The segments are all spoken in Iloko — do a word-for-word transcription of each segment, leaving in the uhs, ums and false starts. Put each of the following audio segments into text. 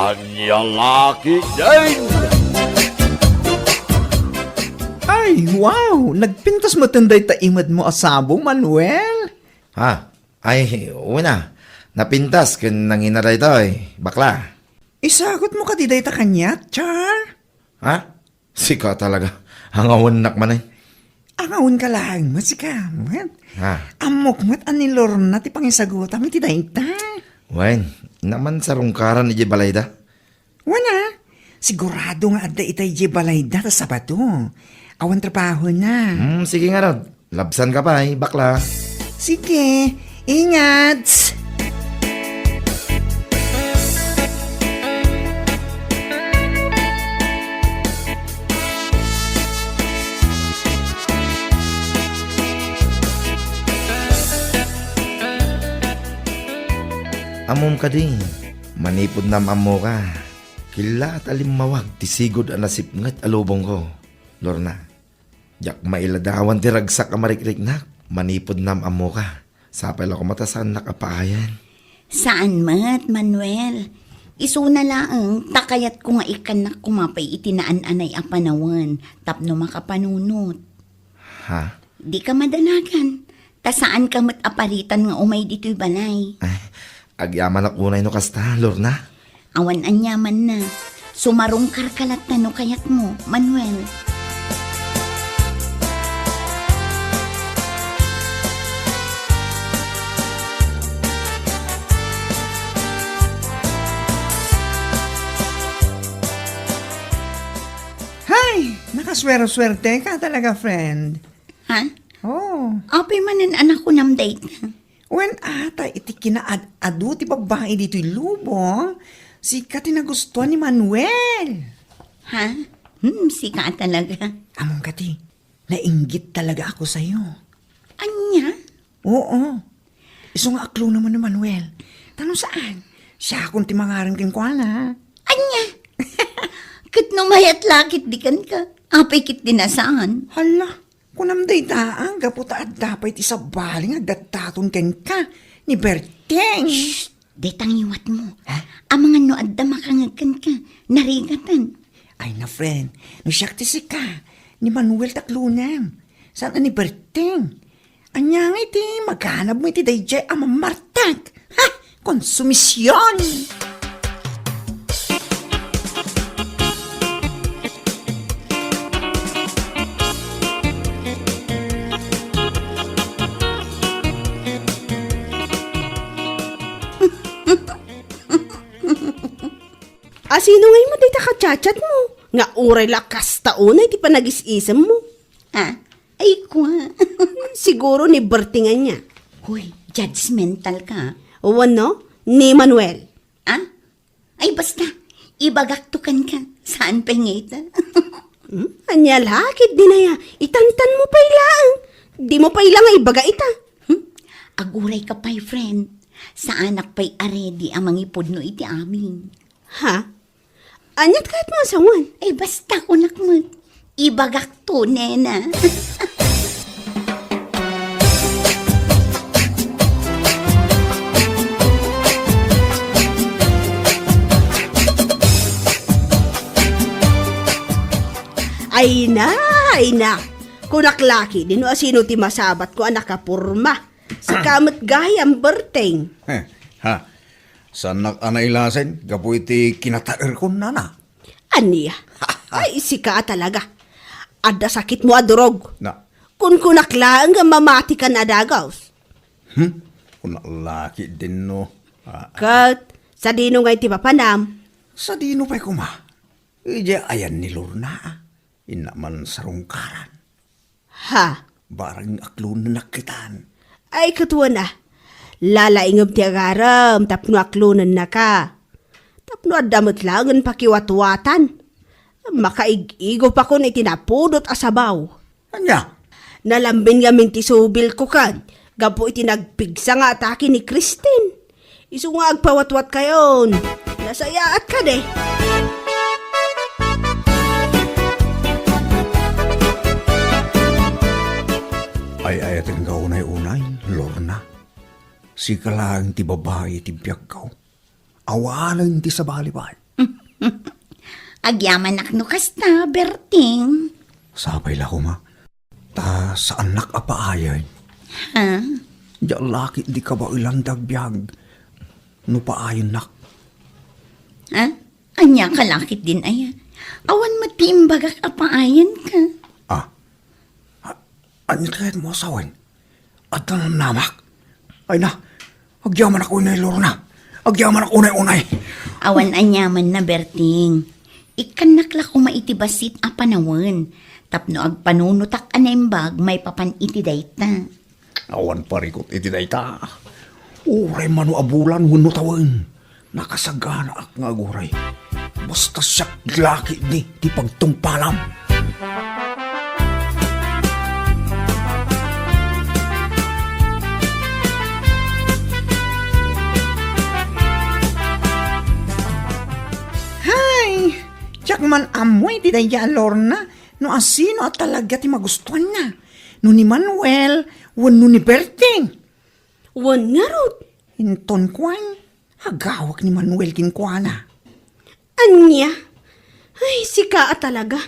Ania la ketdin? Ay, wow! Nagpintas met dayta imedmo a sabo, Manuel? Ha? Ay, wen a. Napintas ken nangina daytoy, bakla. Isagutmo kadi dayta kaniak, Char? Ha? Sika talaga. Angawennak manen. Angawenka laeng met, sika met. Ha? Ammok met a ni Lorna ti pangisagutam iti dayta. Wen, naman sarungkaran idiay balayda. Wen a, sigurado nga adda ita idiay balayda ta Sabado. Awan trabahona. Hmm, sige ngarud. Labsanka pay, bakla. Sige, ingat! Ammom kadi, manipud naam-ammoka, kellaat a limmawag ti sigud a nasipnget a lubongko, Lorna. Diak mailadawan ti ragsak a marikriknak manipud naam-ammoka. Sapay la koma ta saannak a paayan. Saan met, Manuel. Isuna laeng ta kayatko nga ikkannak koma pay iti naan-anay a panawen tapno makapanunot. Ha? Dika madanagan, ta saanka met a paritan nga umay ditoy balay. Ay, agyamanak unay no kasta, Lorna. Awan aniamanna. Sumarungkarka latta no kayatmo, Manuel. Hay! Nakaswersuerteka talaga, friend. Ha? Oh. Apay manen a nakunam dayta? Wen, ata iti kinaad-adu ti babbai ditoy lubong, sika ti nagustuan ni Manuel. Ha? Hmm, sika talaga. Ammom kadi, nainggit talaga ako sayo. Ania? Oo. Isu nga aklonam ni Manuel. Ta no saan, siakon ti mangarem kenkuana. Ania? Ket no mayat la ketdi kenka, apay ketdi a saan? Hala, kunam dayta, gapu ta adda pay ti sabali nga agdaddaton kenka ni Berting. Shh! Dayta ngiwatmo. Ha? Amangan no adda makangeg kenka, narigatan. Ay na, friend, no siak ti sika, ni Manuel ti aklonam. Saan a ni Berting? Ania ngay ti maganabmo iti daydiay a mamartek? Ha? Konsumision! A sino ngay met dayta kachatchatmo? Nga uray la kasta unay ti panagis-isemmo. Ah, ay, kua. Siguro ni Berting ania. Hoy, judgmental ka. Wenno, ni Manuel. Ah? Ay, basta, ibagakto kenka. Saan pay ngay ita? Hmm? Ania la ketdi aya, itantanmo pay laeng. Dimo pay la nga ibaga ita. Hmm? Agurayka pay, friend. Saanak pay a ready a mangipudno iti amin. Ha? Aniat kayatmo a sawen? Eh, basta kunak met. Ibagakto, nena. Ay na, ay na. Kunak la ketdi no asino ti masabatko a nakaporma. Sika met gayam, Berting. Heh, ha? Saannak a nailasin gapu iti kinataerkon, nana. Ania? Ay, sika a talaga. Adda sakitmo a durog. Na. Kunkunak laeng nga mamatikan a dagus. Hmm? Kunak la ketdin no. Ah. Ket, sadino ngay ti papanam? Sadino pay koma? Idiay ayan ni Lorna. Inna man sarungkaran. Ha? Barang aklonennak kitan. Ay, ket wen a. Lalaingem ti agarem tapno aklonennaka. Tapno adda met laengen pakiwatwatan. Makaig-igupakon iti napudot a sabaw. Ania? Nalambin ngamin ti subilko kan gapu iti nagpigsa nga atake ni Christine. Isu nga agpawatwatkayon. Nasayaat kadi. Ay-ayatenka unay-unay, Lorna. Sika laeng ti babai iti biagko. Awanen ti sabali pay. Agyamanak no kasta, Berting. Sapay la koma. Ta saannak a paayen. Ha? Diak la ketdi kabaelan ti agbiag no paayennak. Ha? Ania ka la ketdin aya? Awan met ti imbagak a paayenka. Ah, A-, ania ti kayatmo a sawen? Adda namnamak? Ay na, agyamanak unay, Lorna. Agyamanak unay-unay. Awan aniamanna, Berting. Ikkannak la koma iti bassit a panawen. Tapno agpanunotak a naimbag maipapan iti dayta. Awan parikut iti dayta. Uray mano a bulan wenno tawen, nakasaganaak nga aguray. Basta siak la ketdi ti pagtungpalam. Hay! Diak man ammo iti daydiay a Lorna no asino a talaga ti magustuanna, no ni Manuel wenno ni Berting. Wen ngarud. Inton kuan, agawak ni Manuel kenkuana. Ania? Ay, sika a talaga.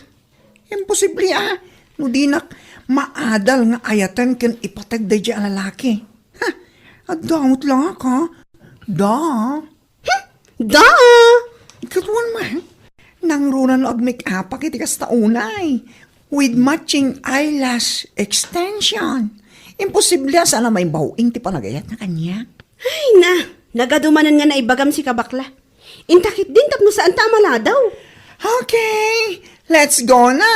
Imposible a, no dinak maadal nga ayaten ken ipateg daydiay a lalaki. Ha, adda met la ka. Da. Hmm, da. Ikatuan man, nangruna no agmake-upak iti kasta unay, with matching eyelash extension. Imposible a saan a maibaw-ing ti panagayatna kaniak. Ay na, nagadu manen nga naibagam sika, bakla. Inta ketdin tapno saanta a maladaw. Okay, let's go na!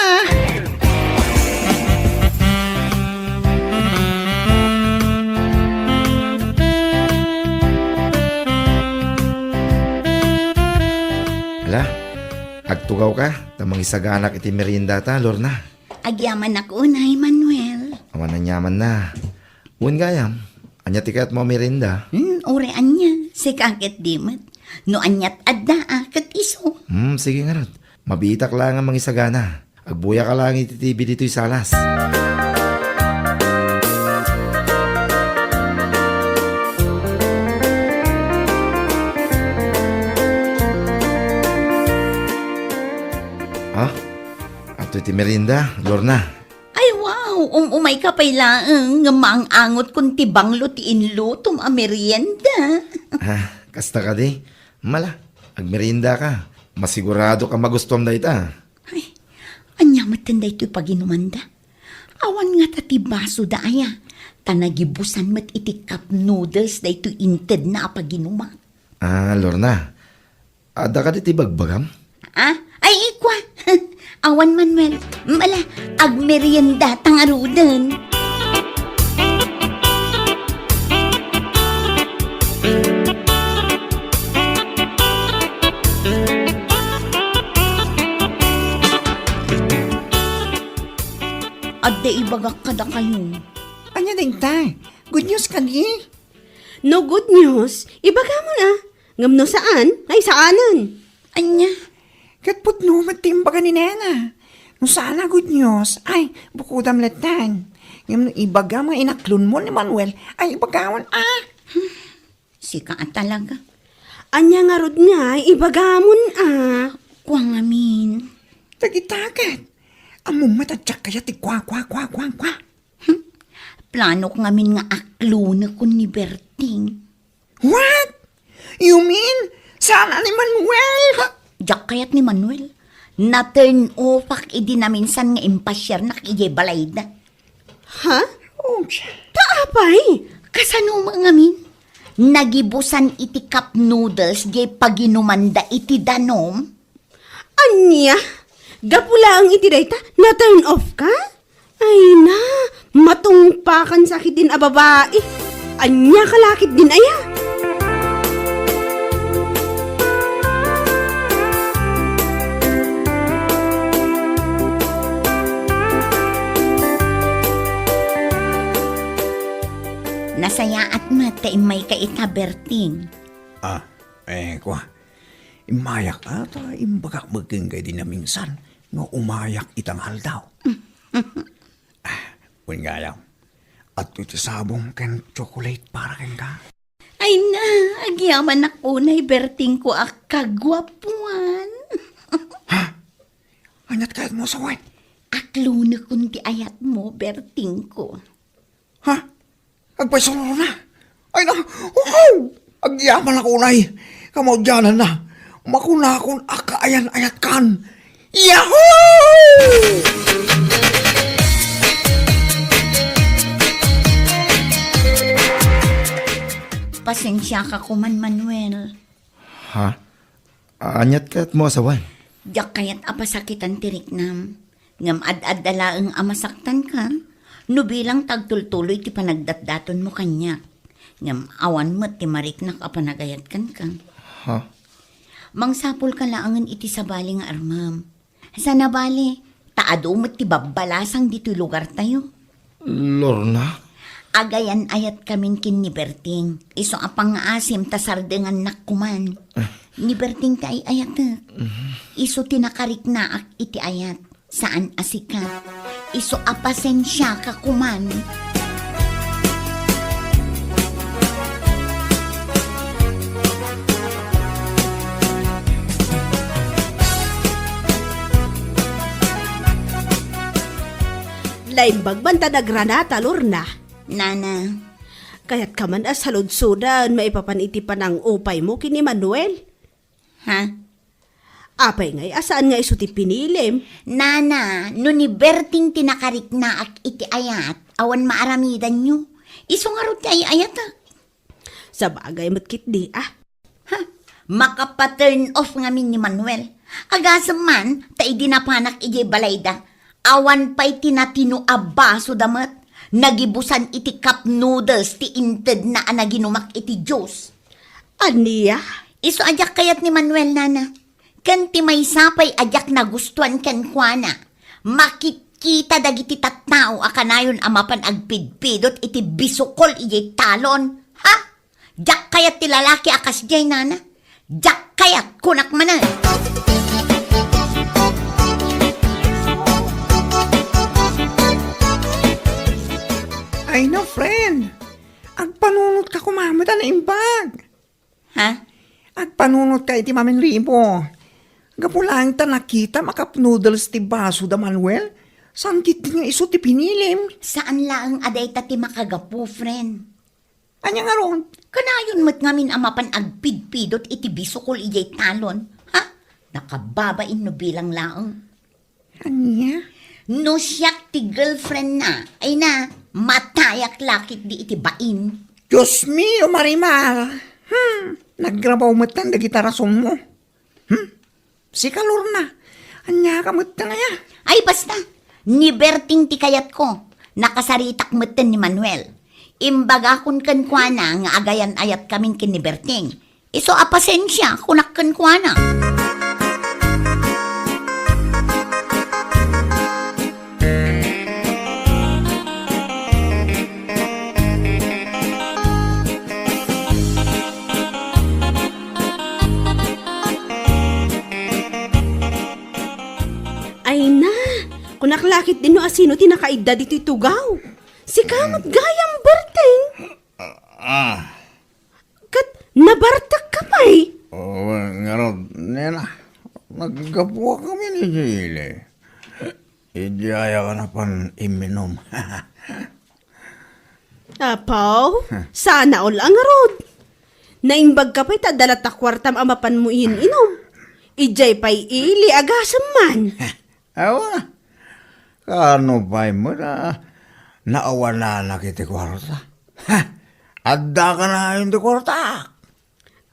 Hala, agtugawka ta mangisaganak iti meriendata, Lorna. Agyamanak unay, Manuel. Awan aniamanna. Wen gayam, ania ti kayatmo a merienda? Hmm, uray ania, sika ketdi met. No aniat adda a, ket isu. Hmm, sige ngarud. Mabiitak laeng a mangisagana. Agbuyaka laeng iti T V ditoy salas. Ah, adtoy ti merienda, Lorna. Ay, wow! Um-umayka pay laeng nga maang-angotkon ti banglo ti inlutom a merienda. Ah, kasta kadi? Mala, agmeriendaka. Masiguradoka magustuam dayta. Ay, ania metten daytoy paginumanda? Awan ngata ti basoda aya, ta nagibusan met iti cup noodles daytoy intedna a paginumak. Ah, Lorna, adda kadi ti bagbagam? Ah? Ay, ikua. Awan, Manuel. Mala, agmeriendata ngaruden. Adda ibagak kadakayo. Ania dayta? Good news kadi? No good news, ibagamon a. Ngem no saan, ay saanen. Ania? Ket pudno met ti imbaga ni nena. No saan a good news, ay, bukodam latten. Ngem no ibagam nga inaklonmo ni Manuel, ay ibagawon a. Sika a talaga. Ania ngarud nga ibagamon a? Kua ngamin. Dagita ket. Ammom met a diak kayat ti kua, kua, kua, kua, kua. Hmm. Planok ngamin nga aklonekon ni Berting. What? You mean, saan a ni Manuel? Ha? Diak kayat ni Manuel. Na-turn off-ak idi naminsan nga impasiarnak idiay balayda. Ha? Oh, siya. Ta apay? Kasano met ngamin? Nagibusan iti cup noodles diay paginumanda iti danum? Ania? Gapu laeng iti dayta, na-turn off ka? Ay na, matungpakan sa ketdin a babai. Ania ka la ketdin aya? Nasayaat met ta immayka ita, Berting. Ah, eh, kua. Immayak a ta imbagak met kenka idi naminsan nga umayak ita nga aldaw. Ah, wen gayam, adtoy ti sabong ken chocolate para kenka. Ay na, agyamanak unay, Berting ko a kaguapuan. Aniat kayatmo a sawen? Aklonekon ti ayatmo, Bertingko. Ha? Agpayso, Lorna? Ay na, wow! Agyamanak unay. Kamaudiananna, makunakon a kaayan-ayatkan. Yahoo! Pasensiaka koman, Manuel. Ha? Aniat kayatmo a sawen? Diak kayat a pasakitan ti riknam. Ngem ad-adda laeng a masaktanka no bilang ta agtultuloy ti panagdatdatonmo kaniak. Ngem awan met ti mariknak a panagayat kenka. Ha? Mangsapulka laengen iti sabali nga armem. Saan a bale, ta adu met ti babbalasang ditoy lugartayo. Lorna? Agayan-ayatkamin ken ni Berting. Isu a pangngaasim ta sardengannak koman. Eh. Ni Berting ti ay-ayatek. Mhm. Isu ti nakariknaak iti ayat. Saan a sika. Isu a pasensiaka koman. Naimbag man ta nagranata, Lorna. Nana. Kayatka man a saludsodan maipapan iti panangupaymo ken ni Manuel? Ha? Apay ngay a saan nga isu ti pinilim? Nana, no ni Berting ti nakariknaak iti ayat, awan maaramidanyo. Isu ngarud ti ay-ayatek. Sabagay met ketdi, ah. Ha? Makapa-turn off ngamin ni Manuel. Agasem man, ta idi napanak idiay balayda, awan pay ti natino a basoda met. Nagibusan iti cup noodles ti intedna a naginumak iti juice. Ania? Isu a diak kayat ni Manuel, Nana. Ken ti maysa pay a diak nagustuan kenkuana, makitkita dagiti tattao a kanayon a mapan agpidpidot iti bisukol idiay talon. Ha? Diak kayat ti lalaki a kasdiay, Nana. Diak kayat, kunak manen. Ay no, friend. Agpanunotka koma met a naimbag. Ha? Agpanunotka iti maminribo. Gapu laeng ta nakitam a cup noodles ti baso da Manuel, saan ketdi nga isu ti pinilim. Saan laeng a dayta ti makagapu, friend. Ania ngarud? Kanayon met ngamin a mapan agpidpidot iti bisukol idiay talon. Ha? Nakababain no bilang laeng. Ania? No siak ti girlfriendna, ay na, matayak la ketdi iti bain. Dios mio, Marimar! Hmm, nagrabaw metten dagita rasonmo. Hmm? Sika, Lorna, ania ka metten aya? Ay, basta! Ni Berting ti kayatko. Nakasaritak metten ni Manuel. Imbagakon kenkuana nga agayan-ayatkamin ken ni Berting. Isu a pasensia, kunak kenkuana. Ay na, kunak la ketdin no asino ti nakaidda ditoy tugaw. Sika met gayam, Berting. Ah. Ket nabartekka pay? Oh, ngarud, nena, naggapuakami idiay ili. Idiay a napan imminum. Apaw, sana all a ngarud. Naimbagka pay ta adda latta kuartam a mapanmo inin-inum. Idiay pay ili, agasem man. Awan. Kaano pay met a naawananak iti kuarta? Ha? Adda kanayon ti kuarta?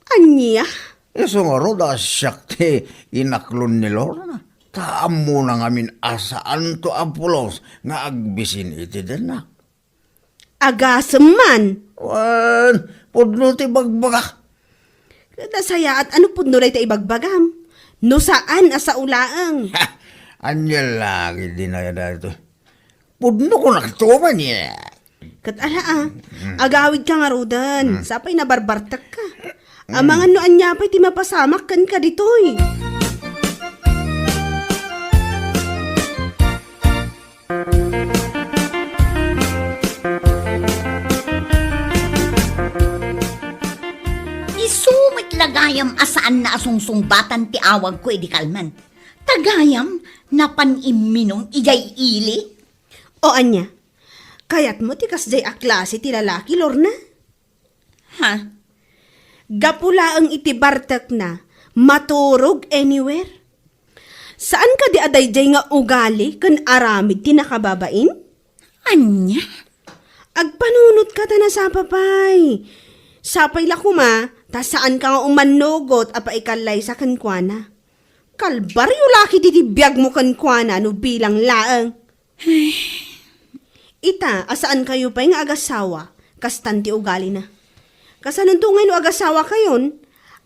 Ania? Isu ngarud a siak ti inaklon ni Lorna. Ta ammona ngamin a saanto a pulos nga agbisin iti dennak. Agasem man. Wen, pudno ti bagbagak. Nasayaat, ano pudno dayta ibagbagam? No saan a sao laeng. Ha! Ania la ketdi daytoy? Pudno ko nakatuman, eh. Ket ala, ah. Mm. Agawidka ngaruden. Mm. Sapay nabarbartekka. Mm. Amangan no ania pay ti mapasamak kenka ditoy. Isu met la gayam a saanna a sungsungbatan ti awagko idi kalman. Ta Gayam, napan imminum idiay ili? O ania? Kayatmo ti kasdiay a klase ti lalaki, Lorna? Ha? Gapu laeng iti bartekna, maturog anywhere. Saan kadi a daydiay nga ugali ken aramid ti nakababain? Ania? Agpanunotka ta nasapa pay. Sapay la koma, ta saanka nga umannugot a paikallaysa kenkuana. Kalbario la ketdi ti biagmo kenkuana no bilang laeng. Ita, a saankayo pay nga agasawa, kastan ti ugalina. Kasanonto ngay no agasawakayon,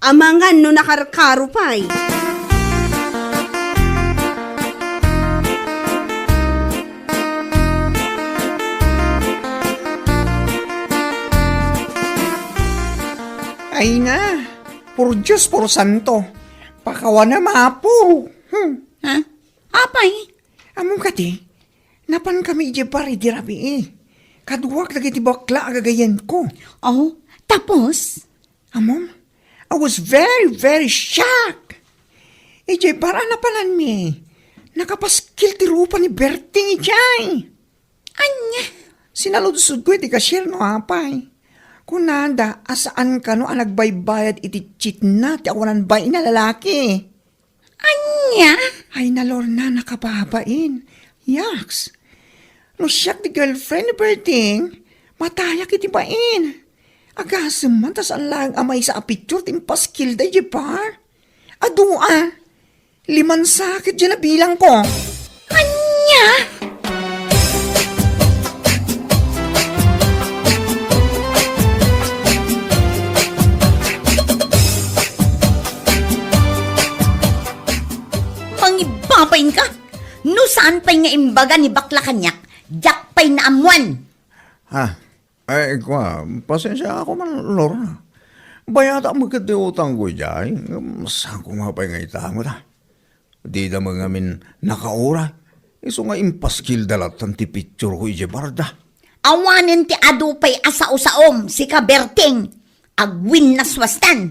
amangan no nakarkaro pay. Ay na, por Dios, por santo, pakawana, Apo. Hmm. Ha? Apay? Ammom kadi, napankami idiay bar idi rabii. Kaduak dagiti bakla a gagayyemko. Oh, tapos? Ammom, I was very, very shocked. Idiay bar a napananmi, nakapaskil ti rupa ni Berting idiay. Ania? Sinaludsodko iti cashier no apay. Kunada a saan kano a nagbaybayad iti cheatna ti awanan bain a lalaki. Ania? Ay, na, Lorna, nakababain. Yaks. No siak ti girlfriend ni Berting, matayak iti bain. Agasem man ta saan laeng a maysa a picture ti impaskilda idiay bar. Adu a. Limansa ketdi a nabilangko. Ania? Mangibabain ka? No saan pay nga imbaga ni bakla kaniak, diak pay naammuan. Ha? Ay, kua, pasensiaak man, Lorna. Bayatak met ket ti utangko idiay, ngem saan koma pay nga itangoda. Dida met ngamin nakauray, isu nga impaskilda lattan ti pictureko idiay barda. Awanen ti adu pay a sao-saom, sika Berting, agwinnaswastan.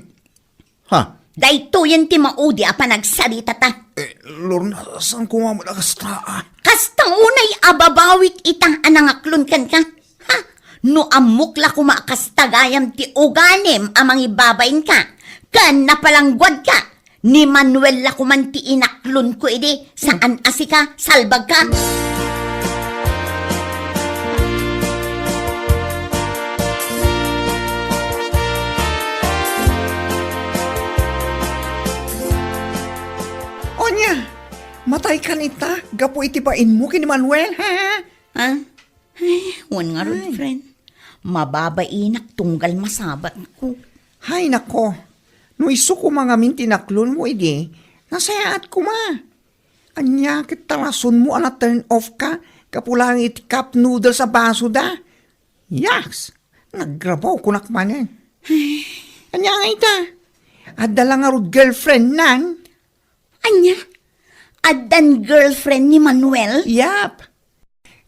Ha? Daytoyen ti maudi a panagsaritata. Eh, Lorna, saan koma met a kasta, ah? Kasta unay a babawik ita a nangaklon kenka. Ha? No ammok la koma a kasta gayam ti ugalim a mangibabainka, ken napalangguadka, ni Manuel la koman ti inaklonko idi, saan a sika, salbagka. Ania, mataykan ita gapu iti bainmo ken ni Manuel, ha? Ha? Ay, wen ngarud, Ay. friend. Mababainak tunggal masabatko. Hay nako, no isu koma ngamin ti naklonmo idi, nasayaat koma. Ania ket ta rasonmo a na-turn off ka gapu laeng iti cup noodles a basoda? Yaks! Nagrabaw kunak manen. Ania nga ita? Adda la ngarud girlfriendnan? Ania? Addan girlfriend ni Manuel? Yap.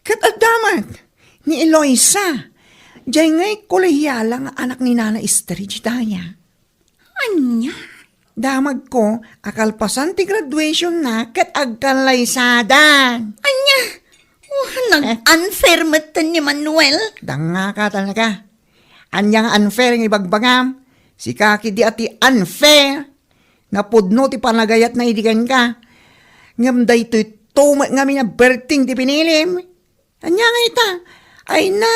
Ket adda met ni Eloisa. Diay ngay kolehiala nga anak ni Nana Esther dayta. Ania? Damagko a kalpasan ti graduationna ket agkallaysadan. Ania? Oh, nag-unfair metten ni Manuel. Dangngaka talaga. Ania nga unfair nga ibagbagam? Sika ketdi a ti unfair. Napudno ti panagayatna idi kenka. Ngem daytoy to met ngamin a Berting ti pinilim. Ania nga ita? Ay na,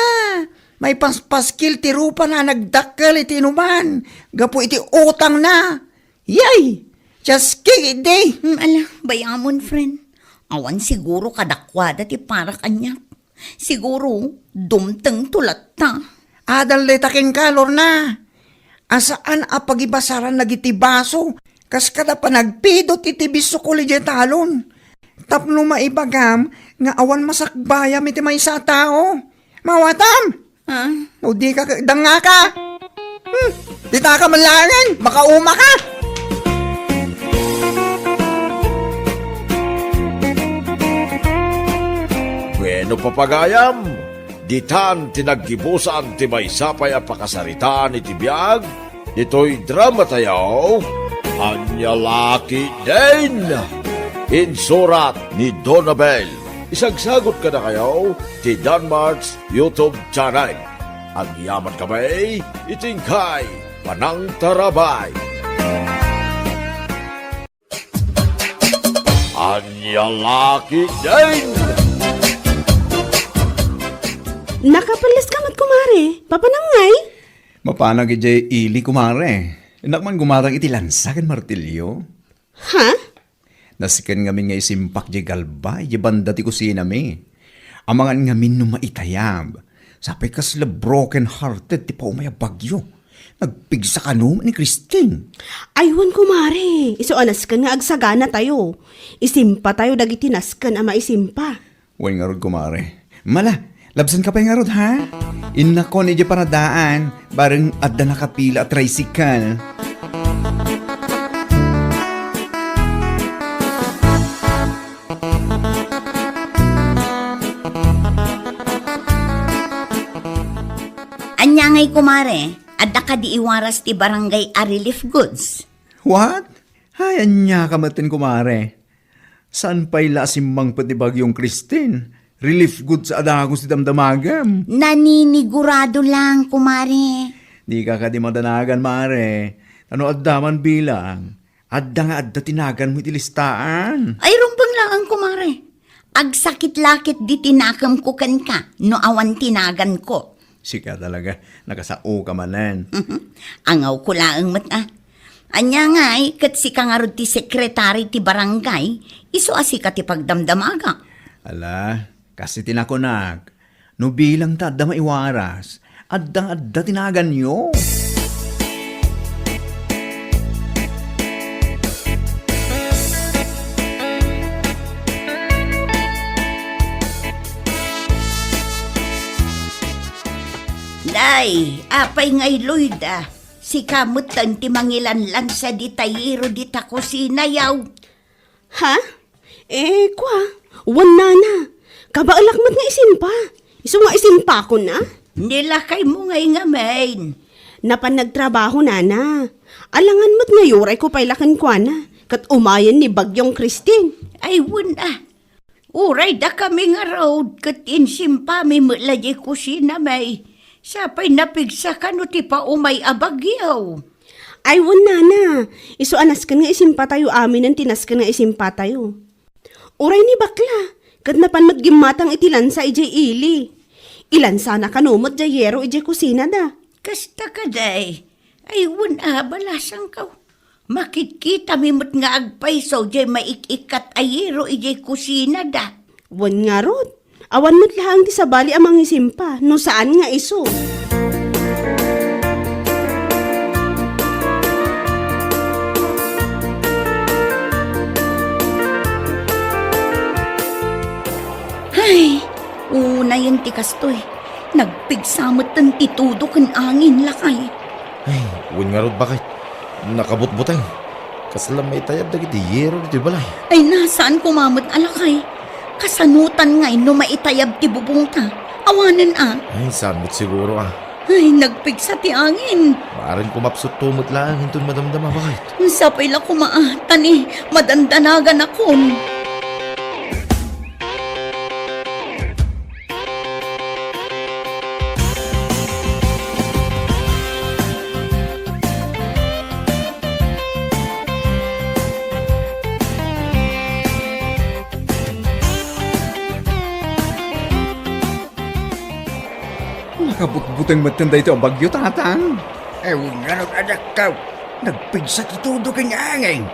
maipaspaskil ti rupana a nagdakkel iti inuman gapu iti utangna. Yay! Just kidding! Hmm, ala, bayamon, friend. Awan siguro kadakuada ti para kaniak. Siguro, dumtengto latta. Adal dayta kenka, Lorna. A saan a pagibasaran dagiti baso, kas kada panagpidot iti bisukol idiay talon. Tapno maibagam nga awan masakbayam iti maysa a tao. Mawatam! Ah? No di ka, dangngaka! Hmm, ditaka man laengen, makauma ka! Bueno, papagayam, ditan ti naggibusan ti maysa pay a pakasaritaan iti biag ditoy dramatayo, Ania La Ketdin. Insurat ni Donabel. Isagsagot kadakayo ti Danmart's YouTube channel. Agyaman kami iti inkay panangtarabay. Ania la ketdin? Nakapelles ka met, kumare. Papanam ngay? Mapanak idiay ili, kumare. Innak man gumatang iti lansa ken martilyo. Ha? Nasken ngamin nga isimpak diay galba, idiay banda ti kusinami. Amangan ngamin no maitayab. Sapay kasla broken hearted ti paumay a bagyo. Nagpigsa kano ni Christine. Ay, wen, kumare. Isu a nasken nga agsaganatayo. Isimpatayo dagiti nasken a maisimpa. Wen ngarud, kumare. Mala, labsanka pay ngarud, ha? Innakon idiay paradaan, bareng adda nakapila a tricycle. Ania ngay, kumare? Adda kadi iwaras ti barangay a relief goods? What? Ay, ania ka metten, kumare? Saan pay la a simmangpet ni Bagyong Christine? Relief goods a dagus ti damdamagem. Naninigurado lang, kumare. Dika kadi madanagan, mare. Ta no adda man bilang, adda nga adda ti naganmo iti listaan. Ay, rumbeng laeng, kumare. Agsakit la ketdi ti nakemko kenka no awan ti naganko. Sika talaga, nakasaoka manen. Mhm. Angawko laeng met a. Ania ngay, ket sika ngarud ti sekretari ti barangay, isu a sika ti pagdamdamaga. Ala, kas iti nakunak, no bilang ta adda maiwaras, adda nga adda ti naganyo. Nay, apay ngay, Loida? Sika metten ti mangilanlansa dita yero dita kusina, yaw. Ha? Eh, kua, wen nana. Kabaelak met nga isimpa. Isu nga isimpakon a? Ni lakaymo ngay ngamin. Napan nagtrabaho, nana. Alangan met nga yurayko pay la kenkuana, ket umayen ni Bagyong Christine. Ay, wen a. Uray dakami ngarud, ket insimpami met la diay kusinami. Sapay napigsa kano ti paumay a bagyo. Ay, wen, nana. Isu a nasken nga isimpatayo aminen ti nasken nga isimpatayo. Uray ni bakla, ket napan met gimmatang iti lansa idiay ili. Ilansana kano met diay yero idiay kusinada. Kasta kadi. Ay, wen a, balasangko. Makitkitami met nga agpayso diay maik-ikkat a yero idiay kusinada. Wen ngarud, awan met laeng ti sabali a mangisimpa no saan nga isu. Hay, unayen ti kastoy. Nagpigsa metten ti tudo ken angin, lakay. Ay, wen ngarud, baket. Nakabutbuteng. Kasla maitayab dagiti yero ditoy balay. Ay, na, saan koma met a lakay. Kasanotan ngay no maitayab ti bubongta? Awanen a. Ay, saan met siguro a. Ay, nagpigsa ti angin. Maaring kumapsutto met laeng inton madamdama, baket. Sapay la koma a, ta ni, madandanaganakon. Nakabutbuteng metten daytoy a bagyo, Tatang. Ay, wen ngarud, anakko. Nagpigsa ti tudo ken angin.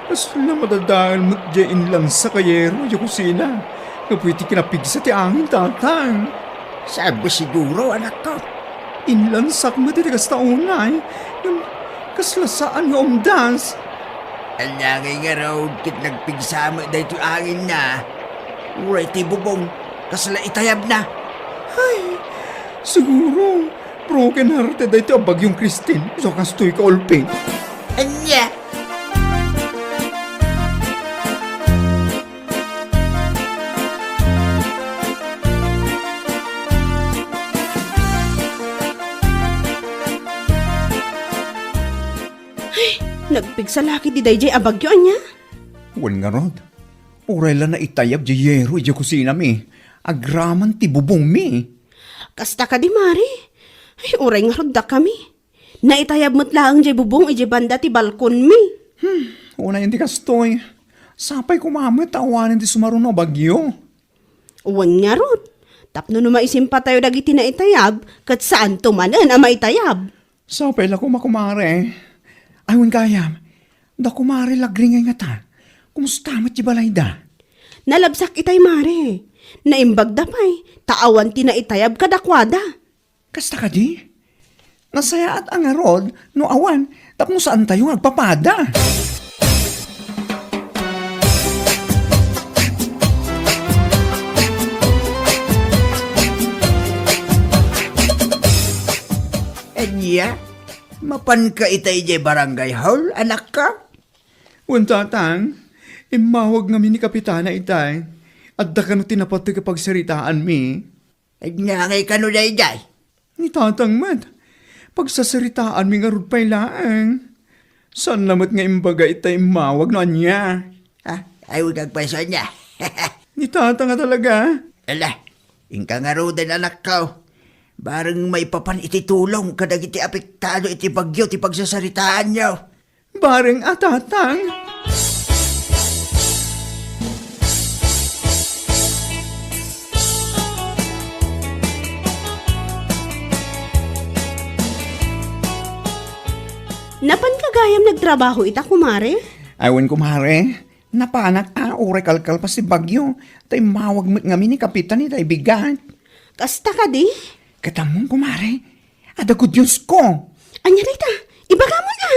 Kasla madadael met diay inlansak a yero idiay kusina gapu iti kinapigsa ti angin, Tatang. Saan siguro, anakko. Inlansak met iti kasta unay, ngem kasla saan nga umdas. Ania ngay ngarud ket nagpigsa met daytoy anginna? Uray ti bubong, kasla itayabna. Ay, siguro, broken hearted daytoy a bagyong Christine. Isu a kastoy kaulpi. Ania? Ay, nagpigsa la ketdi daydiay a bagyo, ania? Wen ngarud, Uray la naitayab diay yero idiay kusinami, agraman ti bubongmi. Kasta kadi, Mare? Ay, uray ngarud dakami. Naitayab met laeng diay bubong idiay banda ti balkonmi. Hmm, unayen ti kastoy. Sapay koma met ta awanen ti sumaruno a bagyo. Wen ngarud, tapno no maisimpatayo dagiti naitayab, ket saanto manen a maitayab. Sapay la koma, kumare. Ay, wen gayam, da kumare Lagring ngay ngata. Kumusta met ti balayda? Nalabsak itay, Mare. Naimbagda pay, ta awan ti naitayab kadakuada. Kasta kadi? Nasayaat a ngarud no awan tapno saantayo nga agpapada. Ania, mapanka ita idiay barangay hall, anakko? Wen, Tatang, immawag ngamin ni Kapitana itay. Adda kano ti napateg a pagsaritaanmi. Ania ngay kano daydiay? Ni Tatang met, pagsasaritaanmi ngarud pay laeng. Saanna met nga imbaga ita immawag no ania. Ah, ay, wen agpayso ania. Ni Tatang a talaga. Ala, inka ngaruden, anakko. Bareng maipapan iti tulong kadagiti apektado iti bagyo ti pagsasaritaanyo. Bareng a, Tatang. Napanka gayam nagtrabaho ita, kumare? Ay, wen, kumare. Napanak a uray kalkalpas ti bagyo, ta immawag met ngamin ni Kapitan ita idiay bigat. Kasta kadi? Ket ammom, kumare, adda good news ko. Ania dayta? Ibagamon a.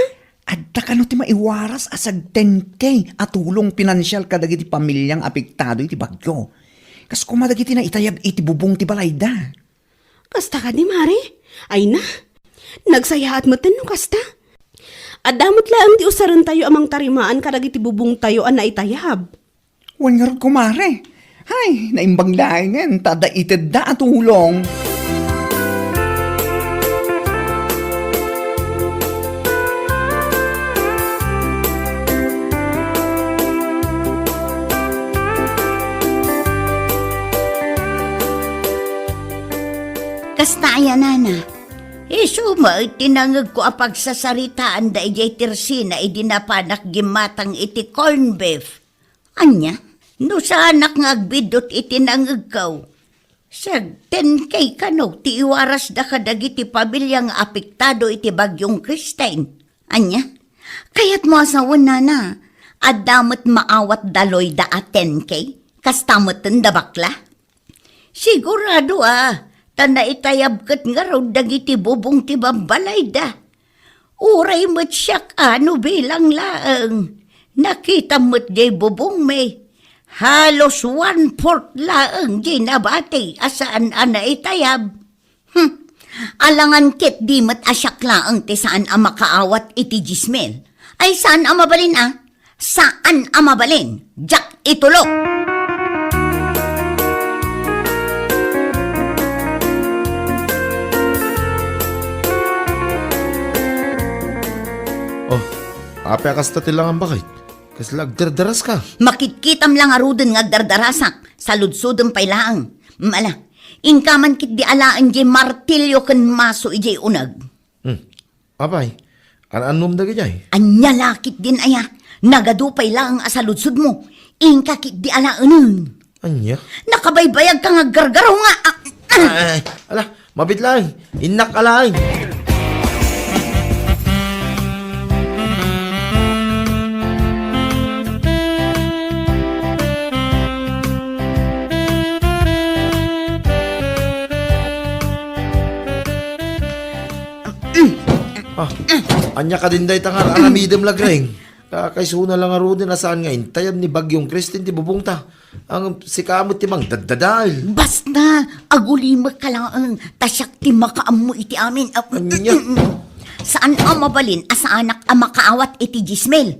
Adda kano ti maiwaras a sag ten K a tulong pinansial kadagiti pamilia nga apektado iti bagyo. Kas koma dagiti naitayab iti bubong ti balayda. Kasta kadi, Mare? Ay na, nagsayaat metten no kasta. Adda met laeng ti usarentayo a mangtarimaan kadagiti bubongtayo a naitayab. Wen ngarud, kumare. Hay, naimbag laengen ta adda itedda a tulong. Kasta aya, nana. Isu met ti nangegko a pagsasaritaan daydiay ti ersina idi napanak gimmatang iti corned beef. Ania? No saanak nga agbiddut iti nangegko, sag ten K kano ti iwarasda kadagiti pamilia nga apektado iti bagyong Kristine. Ania? Kayatmo a sawen, nana, adda met maawat da Loida a ten K? Kasta metten da bakla? Sigurado a, ta naitayab ket ngarud dagiti bubong ti babbalayda. Uray met siak a no bilang laeng, nakitam met diay bubongmi. Halos one-fourth laeng diay nabati a saan a naitayab. Hmm. Alangan ketdi met a siak laeng ti saan a makaawat iti diesel. Ay, saan a mabalin a? Saan a mabalin. Diak itulok. Oh, apay a kasta ti langan, baket? Kasla agdardaraska? Makitkitam la ngaruden nga agdardarasak. Saludsodem pay laeng. Mm, ala, inka man ketdi alaen diay martilyo ken maso idiay uneg. Hmm. Apay, an-annom dagijay? Ania la ketdin aya? Nagadu pay laeng a saludsodmo. Inka ketdi alaenen. Ania? Nakabaybayagka nga aggargaraw nga, ah, ah. Ay, ala, mabiit laeng. Innak alaen. Ah, ania kadin dayta nga ar-aramidem, Lagring? Kakaisuna la ngaruden a saan nga intayab ni Bagyong Kristine ti bubongta. Ngem sika met ti mangdaddadael. Basta, agulimekka laeng, ta siak ti makaammo iti amin. Ah, ania? Saan a mabalin a saanak a makaawat iti diesel.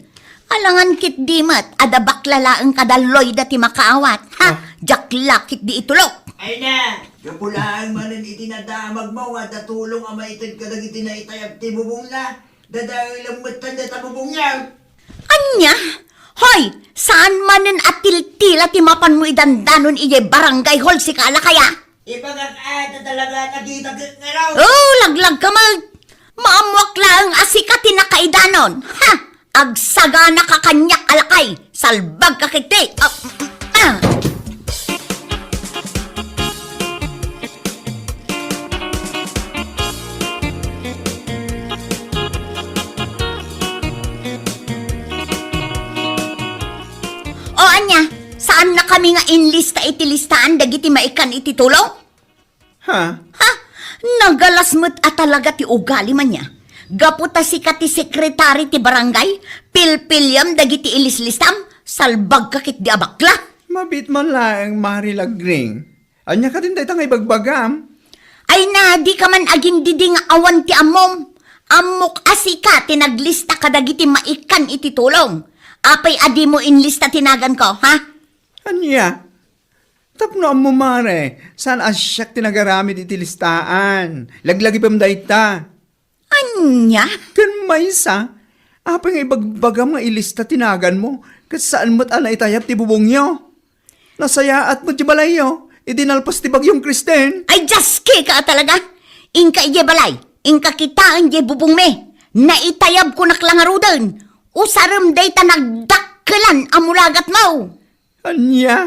Alangan ketdi met, adda bakla laeng kada Loida ti makaawat. Ha? Ah. Diak la ketdi itulok. Ay na, gapu laeng manen iti nadamagmo nga adda tulong a maited kadagiti naitayab ti bubongna. Dadaelem metten dayta bubongyo. Ania? Hoy! Saan manen a tiltila ti mapanmo idandanon idiay barangay hall, sika a lakay a? Ibagak a, talaga, nakita ka, ano? Oh, laglag ka, mal-, maammoak laeng a sika ti nakaidanon. Ha! Agsagana ka kaniak a lakay, salbag ka ketdi. Ah, ah. O ania, saannakami nga inlista iti listaan dagiti maikkan iti tulong? Ha? Ha? Nagalas met a talaga ti ugalim ania. Gapu ta sika ti sekretari ti barangay, pilpiliam dagiti ilislistam, salbag ka ketdi a bakla. Mabiit man laeng, Mari Lagring. Ania kadin dayta nga ibagbagam? Ay na, di ka man agindidi nga awan ti ammom. Ammok a sika ti naglista kadagiti maikkan iti tulong. Apay a dimo inlista ti naganko, ha? Ania? Tapno ammo, Mare, saan a siak ti nagaramid iti listaan. Laglagipem dayta. Ania? Ken maysa, apay nga ibagbagam nga ilista ti naganmo, ket saan met a naitayab ti bubongyo? Nasayaat met ti balayyo, idi nalpas ti bagyong Kristen. Ay, diaske ka talaga! Inka idiay balay, inka kitaen diay bubongmi. Naitayabkonak la ngaruden. Usarem dayta nagdakkelan a mulagatmo. Ania?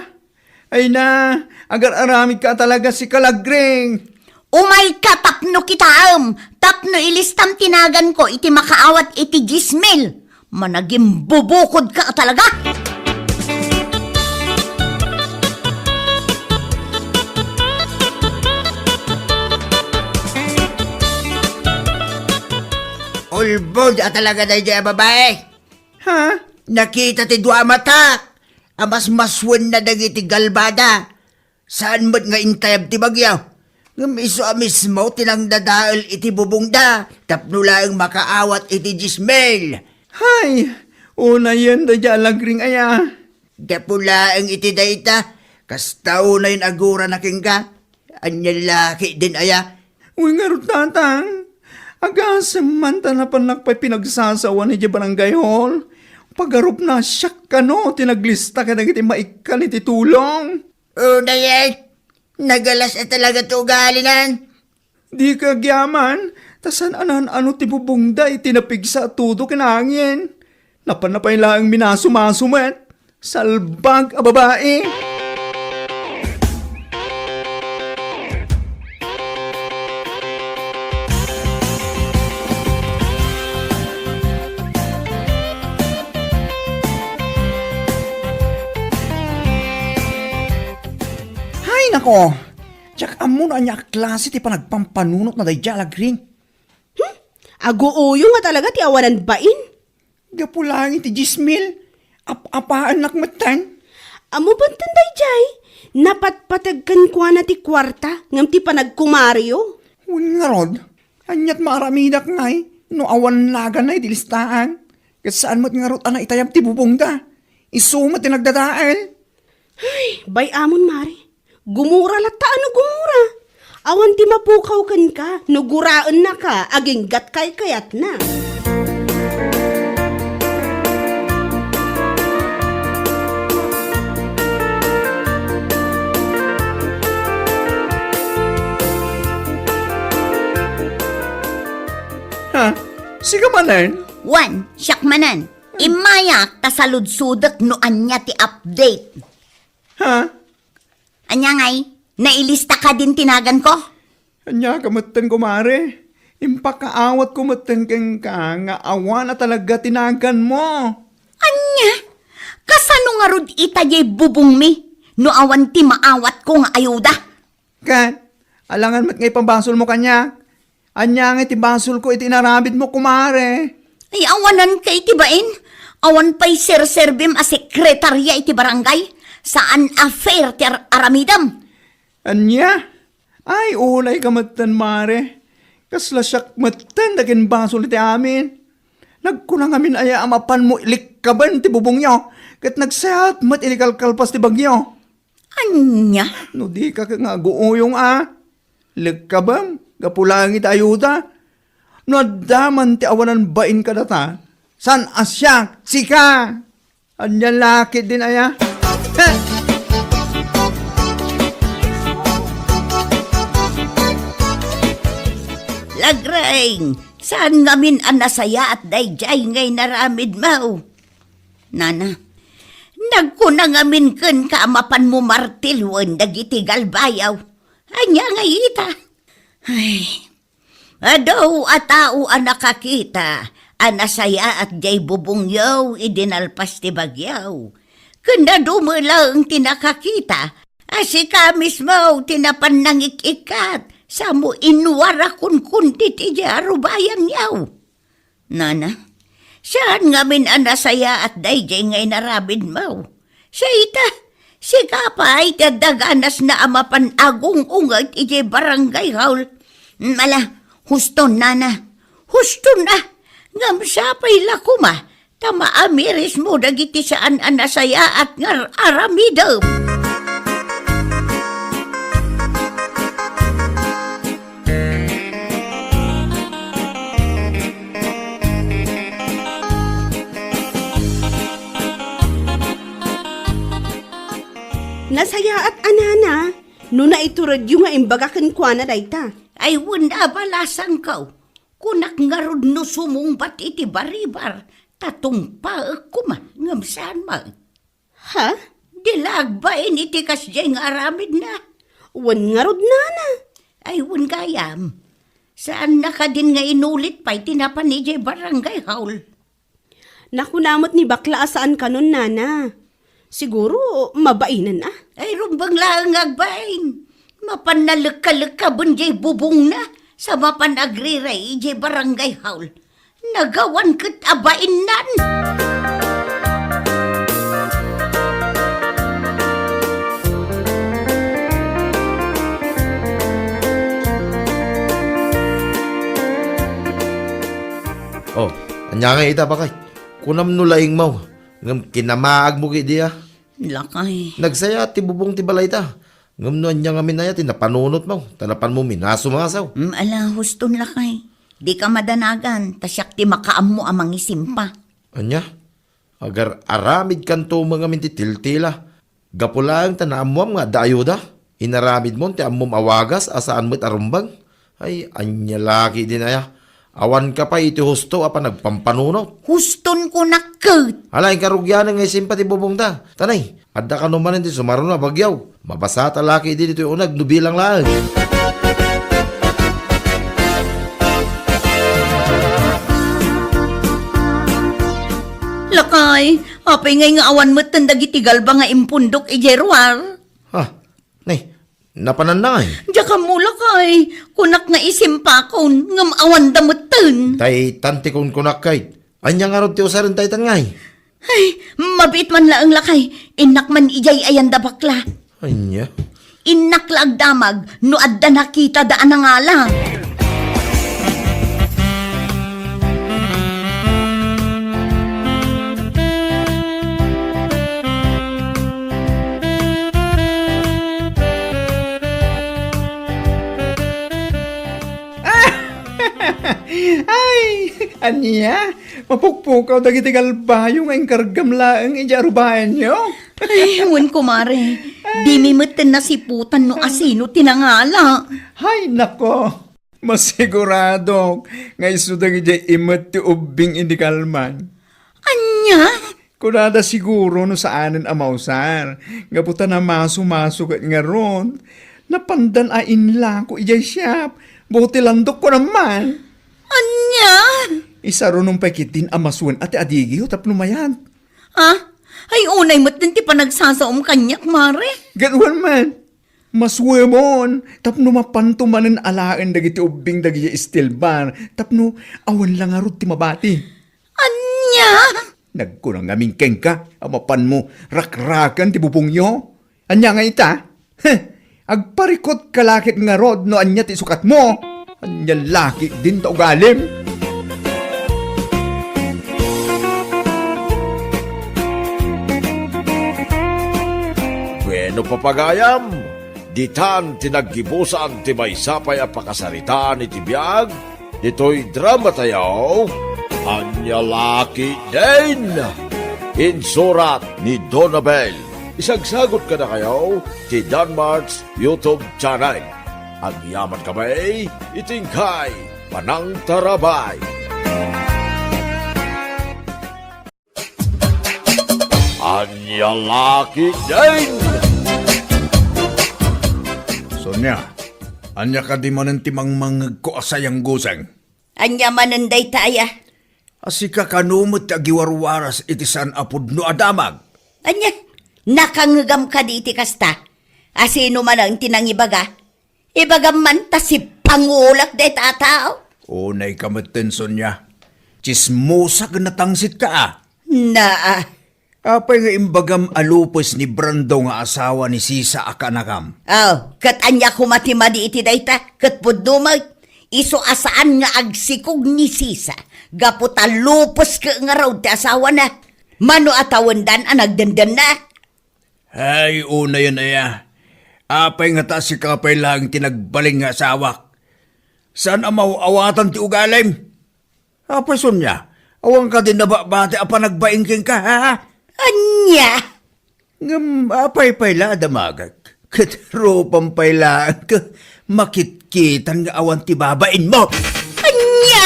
Ay na, agar-aramid ka talaga, sika Lagring. Umayka tapno kitaem, tapno ilistam ti naganko iti makaawat iti dies mil. Managimbubukod ka talaga. Ulbod a talaga daydiay a babae. Ha? Nakita ti dua a matak a masmaswenna dagiti galbada. Saan met nga intayab ti bagyo, ngem isu a mismo ti nangdadael iti bubongda tapno laeng makaawat iti dies mil. Hay, unayen daydiay a Lagring aya. Gapu laeng iti dayta, kasta unayen agurana kenka. Ania la ketdin aya? Wen ngarud, Tatang, agasem man ta napannak pay pinagsasawan idiay barangay hall. Pagarupna siak kano ti naglista kadagiti maikkan iti tulong. Unayen, nagalas a talaga ti ugalinan. Dika agyaman, ta saan a naan-ano ti bubongda iti napigsa a tudo ken angin. Napanna pay laeng minasumaso met. Salbag a babae! Hay nako! Diak ammo no ania a klase ti panagpampanunotna daydiay a Lagring. Hmm? Aguuyong a talaga ti awanan bain? Gapu laeng iti dies mil, ap-apaannak metten. Ammo metten daydiay, napatpateg kenkuana ti kuarta ngem ti panagkumario. Wen ngarud, aniat maaramidak ngay no awan naganna iti listaan? Ket saan met ngarud a naitayab ti bubongda. Isu met ti nagdadael. Ay, bay-amon, Mare. Gumura latta a no gumura. Awan ti mapukaw kenka no guraennaka aginggat kaykayatna. Ha? Sika manen? Wen, siak manen. Immayak ta saludsodek no ania ti update. Ha? Ania ngay? Nailista kadin ti naganko? Ania ka metten, kumare? Impakaawatko metten kenka nga awan a talaga ti naganmo. Ania? Kasano ngarud ita diay bubongmi no awan ti maawatko nga ayuda? Ket, alangan met nga ipabasolmo kaniak. Ania ngay ti basolko iti inaramidmo, kumare? Ay, awanan ka iti bain. Awan pay serserbim a sekretaria iti barangay. Saan a fair ti ar-, aramidem. Ania? Ay, unay ka metten, mare. Kasla siak metten ti akinbasol iti amin. Nagkuna ngamin aya a mapanmo likkaben ti bubongyo, ket nagsayaat met iti kalkalpas ti bagyo. Ania? No dika ket nga aguuyong a, lekkabem gapu laeng iti ayuda. No adda man ti awanan bain kadata, saan a siak, sika. Ania la ketdin aya? He! Lagreng, saan ngamin a nasayaat daydiay nga inaramidmo? Nana, nagkuna ngamin kenka a mapanmo martiloen dagiti galbayo. Ania ngay ita? Ay, adu a tao a nakakita a nasayaat diay bubongyo idi nalpas ti bagyo. Ken adu met laeng ti nakakita a sika mismo ti napan nangik-ikkat, samo inwar a kunkundit idiay arubayanyo. Nana, saan ngamin a nasayaat daydiay nga inaramidmo. Siya ita, sika pay ti adda ganasna a mapan agung-unget idiay barangay hall. Ala, huston, nana. Huston a. Ngem sapay la koma ta maamirismo dagiti saan a nasayaat nga ar-aramidem. Nasayaat a nana, no naituredyo nga imbaga kenkuana dayta. Ay, wen a balasangko. Kunak ngarud no sumungbat iti baribar, ta tungpaek koma, ngem saan met. Ha? Di la agbain iti kasdiay nga aramidna. Wen ngarud, nana. Ay, wen gayam. Saanna kadin nga inulit pay ti napan idiay barangay hall. Nakuna met ni bakla a saan kanon, nana. Siguro, mabainen a. Ay, rumbeng laeng nga agbain. Mapan nalekkalekkaben diay bubongna, sa mapan agriray idiay barangay hall. Nagawan ket a bainnan. Oh, ania ngay ita, baket? Kunam no laingmo, ngem kinamaagmo ketdi a. Lakay. Nagsaya ti bubong ti balayta. Ngem no ania ngamin aya ti napanunotmo, ta napanmo minasumasaw. Mm, ala, huston lakay. Dika madanagan, ta siak ti makaammo a mangisimpa. Ania? Agar-aramidkanto met ngamin ti tiltila. Gapu laeng ta naammoam nga adda ayuda. Inaramidmon ti ammom a wagas a saan met a rumbeng. Ay, ania la ketdin aya? Awanka pay iti husto a panagpampanunot. Huston kunak ket. Ala, inka rugianen nga isimpa ti bubongta. Tanay, adda kano manen ti sumaruno a bagyo. Mabasata la ketdi ditoy uneg no bilang laeng. Lakay, apay ngay nga awan metten dagiti galba nga impundok idiay ruar? Ha? Nay, napananna ngay? Diak ammo lakay, kunak nga isimpakon, ngem awanda metten. Daytan ti kunkunak kay. Ania ngarud ti usaren daytan ngay? Ay, mabiit man laeng lakay, innak man idiay ayan da bakla. Ania? Innak la agdamag no adda nakitada a nangala. Ay, ania? Mapukpukaw dagiti galbayo nga inkargam laeng idiay arubayanyo? Ay, wen, kumare. Dimi metten nasiputan no asino ti nangala. Hay, nako. Masiguradok nga isu dagidiay imet ti ubbing idi kalman. Ania? Kunada siguro no saanen a mausar, gapu ta namaso-maso ket ngarud. Napandan a inlako idiay siap, buti landok ko naman. Ania? Isarunom pay ketdin a masuen a ti adigiyo tapno mayat. Ah? Ay, unay met din ti panagsasaom kaniak, mare. Ket wen man, masuemon tapno mapanto manen alaen dagiti ubbing dagiti steel bar tapno awan la ngarud ti mabati. Ania? Nagkuna ngamin kenka a mapanmo rakraken ti bubongyo? Ania nga ita? Heh, agparikut ka la ket ngarud no ania ti sukatmo? Ania la ketdin ta ugalim? Bueno, papagayam, ditan ti naggibusan ti maysa pay a pakasaritaan iti biag ditoy drama tayo, Ania la ketdin? Insurat ni Donabel. Isagsagot kadakayo ti Danmart's YouTube channel. Agyaman kami iti inkay panangtarabay. Ania la ketdin? Sonia, ania kadi manen ti mangmangngegko a sayangguseng? Ania manen dayta aya? A sika kano met ti agiwarwaras iti saan a pudno a damag? Ania? Nakangngegam kadi iti kasta? A sino manen ti nangibaga? Ibagam man ta sipangulak dayta a tao. Unay ka metten, Sonia. Tsismosa ken natangsit ka, a. Naa. Apay nga imbagam a lupes ni Brando nga asawa ni Sisa a kanakam? Aw, ket ania koma ti madi iti dayta? Ket pudno met, isu a saan nga agsikog ni Sisa gapu ta lupes ket ngarud ti asawana. Mano a tawendan a nagdendenna? Ay, unayen aya. Apay nga ta sika pay laeng ti nagbalin nga asawak? Saan a maw-awatan ti ugalim? Apay Sonia, awan kadi nababati a panagbain kenka, ha? Ania? Ngem apay pay la a damagek? Ket rupam pay laeng ket makitkitan nga awan ti babainmo. Ania?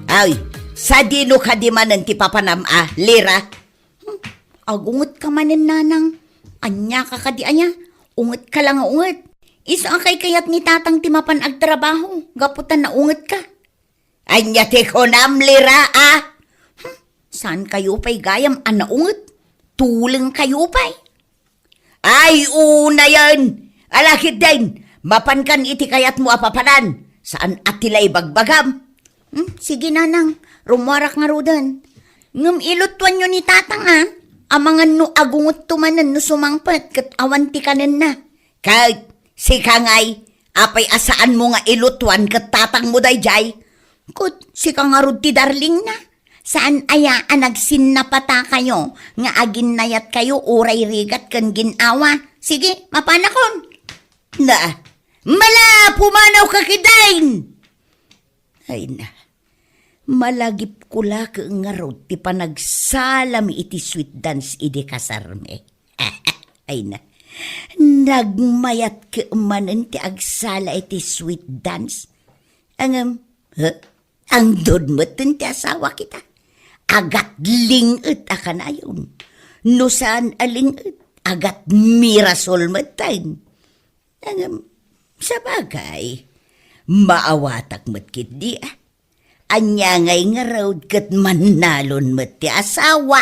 Ay, sadino kadi manen ti papanam a, Lira? Hmm, agunget ka manen, nanang. Ania ka kadi aya? Unget ka la nga unget. Isu a kaykayat ni tatang ti mapan agtrabaho, gapu ta naunget ka. Ania ti kunam, Lira, a? Hmm, saan kayo pay gayam a naunget? Tuleng kayo pay. Ay, unayen! Ala ketdin, mapankan iti kayatmo a papanan. Saan a ti la ibagbagam. Hmm, sige, nanang, rummuarak ngaruden. Ngem ilutuanyo ni tatang, a. Amangan no agungetto manen no sumangpet ket awan ti kanenna. Ket sika ngay, apay a saanmo nga ilutuan ket tatangmo daydiay? Ket sika ngarud ti darlingna. Saan aya a nagsinnapatakayo nga aginnayatkayo uray rigat ken gin-awa? Sige, mapanakon. Na, mala, pumanaw ka ketdin! Ay na, malagipko la ket ngarud ti panagsalami iti sweet dance idi kasarmi. Ay na, nagmayat ket manen ti agsala iti sweet dance. Ngem, huh? Andod metten ti asawak ita. Agatling-et a kanayon. No saan a ling-et, agatmirasol metten. Ngem, sabagay, maawatak met ketdi, a. Ania ngay ngarud ket mannalon met ti asawa.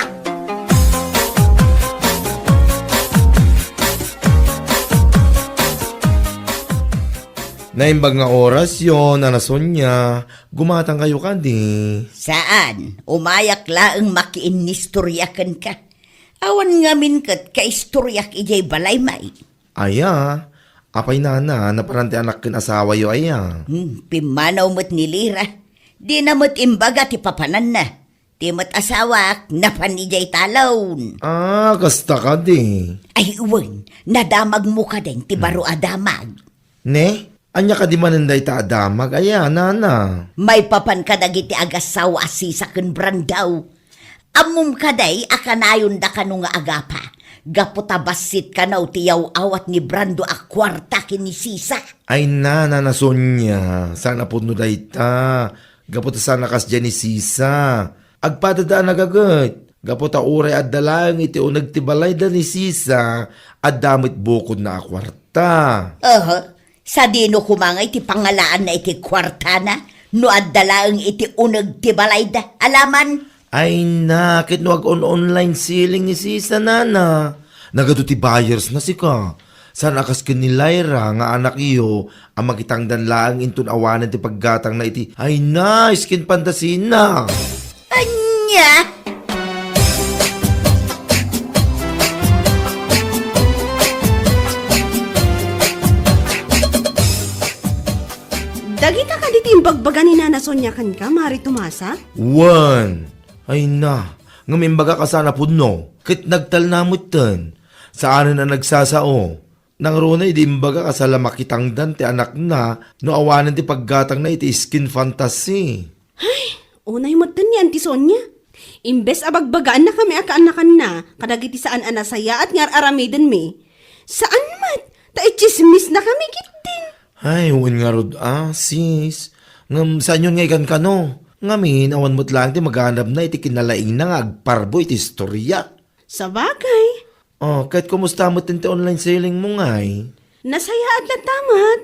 Naimbag nga orasyo, Nana Sonia, gumatangkayo kadi? Saan, umayak laeng makiinnistorya kenka. Awan ngamin ket kaistoryak idiay balay, may. Aya, apay nana, naparan ti anak ken asawayo aya? Hmm, pimmanaw met ni Lira. Dina met imbaga ti papananna. Ti met asawak, napan idiay talon. Ah, kasta kadi. Ay, wen, nadamagmo kadin ti baro a damag. Ne? Ania kadi manen dayta a damag aya, nana? Maipapan kadagiti agassawa a Sisa ken Brando. Ammom kadi a kanayonda kano nga agapa, gapu ta bassit kano ti yaw-awat ni Brando a kuarta ken ni Sisa. Ay na, Nana Sonia, saan a pudno dayta, gapu ta saan a kasdiay ni Sisa. Agpadada a nagaget, gapu ta uray adda laeng iti uneg ti balayda ni Sisa, adda met bukodna a kuarta. Aha. Sadino koma nga iti pangalaanna iti kuartana no adda laeng iti uneg ti balayda? Alaman. Ay na, ket no ag-on-online selling ni Sisa, nana, nagadu ti buyers na sika. Saan a kas ken ni Lyra nga anakyo a makitangdan laeng inton awanen ti paggatangna iti, ay na, Skin Pangasinan. Ania? Dagita kadi ti imbagbaga ni Nana Sonia kenka, Mari Tomasa? Wen. Ay na, ngem imbagak a saan a pudno, ket nagtalna metten. Saanen a nagsasao. Nangruna idi imbagak a saan la makitangdan ti anakna no awanen ti paggatangna iti skin fantasy. Ay, unay metten ni Auntie Sonia. Imbes a bagbagaannakami a kaannakanna kadagiti saan a nasayaat nga ar-aramidenmi, saan met ta itsismisnakami ketdin. Ay, wen ngarud a, sis. Ngem saanyon nga ikankano? Ngamin, awan met laeng ti maganabna iti kinalaingna nga agparbo iti istoria. Sabagay. Oh, ket kumusta met ti online selling mo ngay? Nasayaat latta met.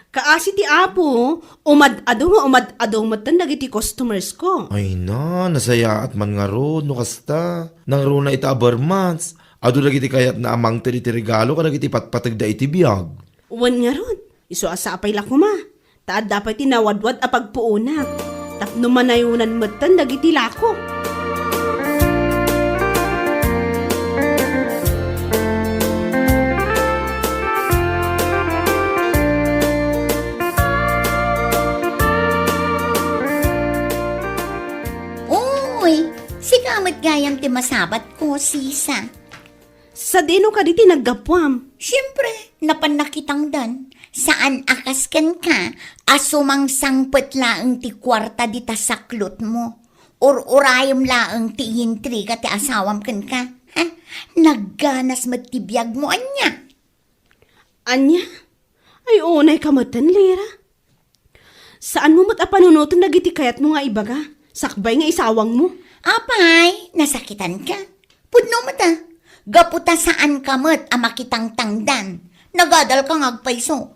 Kaasi ti Apo, umad-adu nga umad-adu metten dagiti customers ko. Ay na, nasayaat man ngarud no kasta. Nangruna ita a ber months, adu dagiti kayatna a mangted iti regalo kadagiti patpategda iti biag. Wen ngarud, isu a sapay la koma. Ta adda pay ti nawadwad a pagpuonak tapno manayonan metten dagiti lako. Uy, sika met gayam ti masabat ko, sisa. Sadino kadi ti naggapuam? Siempre, napan nakitangdan. Saan a kas kenka a sumangsangpet laeng ti kuarta dita saklotmo. Ur-urayem laeng ti iintriga ti asawam kenka. Ha? Nagganas met ti biagmo, ania? Ania? Ay, unay ka metten, Lira. Saanmo met a panunoten dagiti kayatmo nga ibaga, sakbay nga isawangmo. Apay, nasakitanka. Pudno met a, gapu ta saanka met a makitangtangdan. Nagadalka nga agpayso.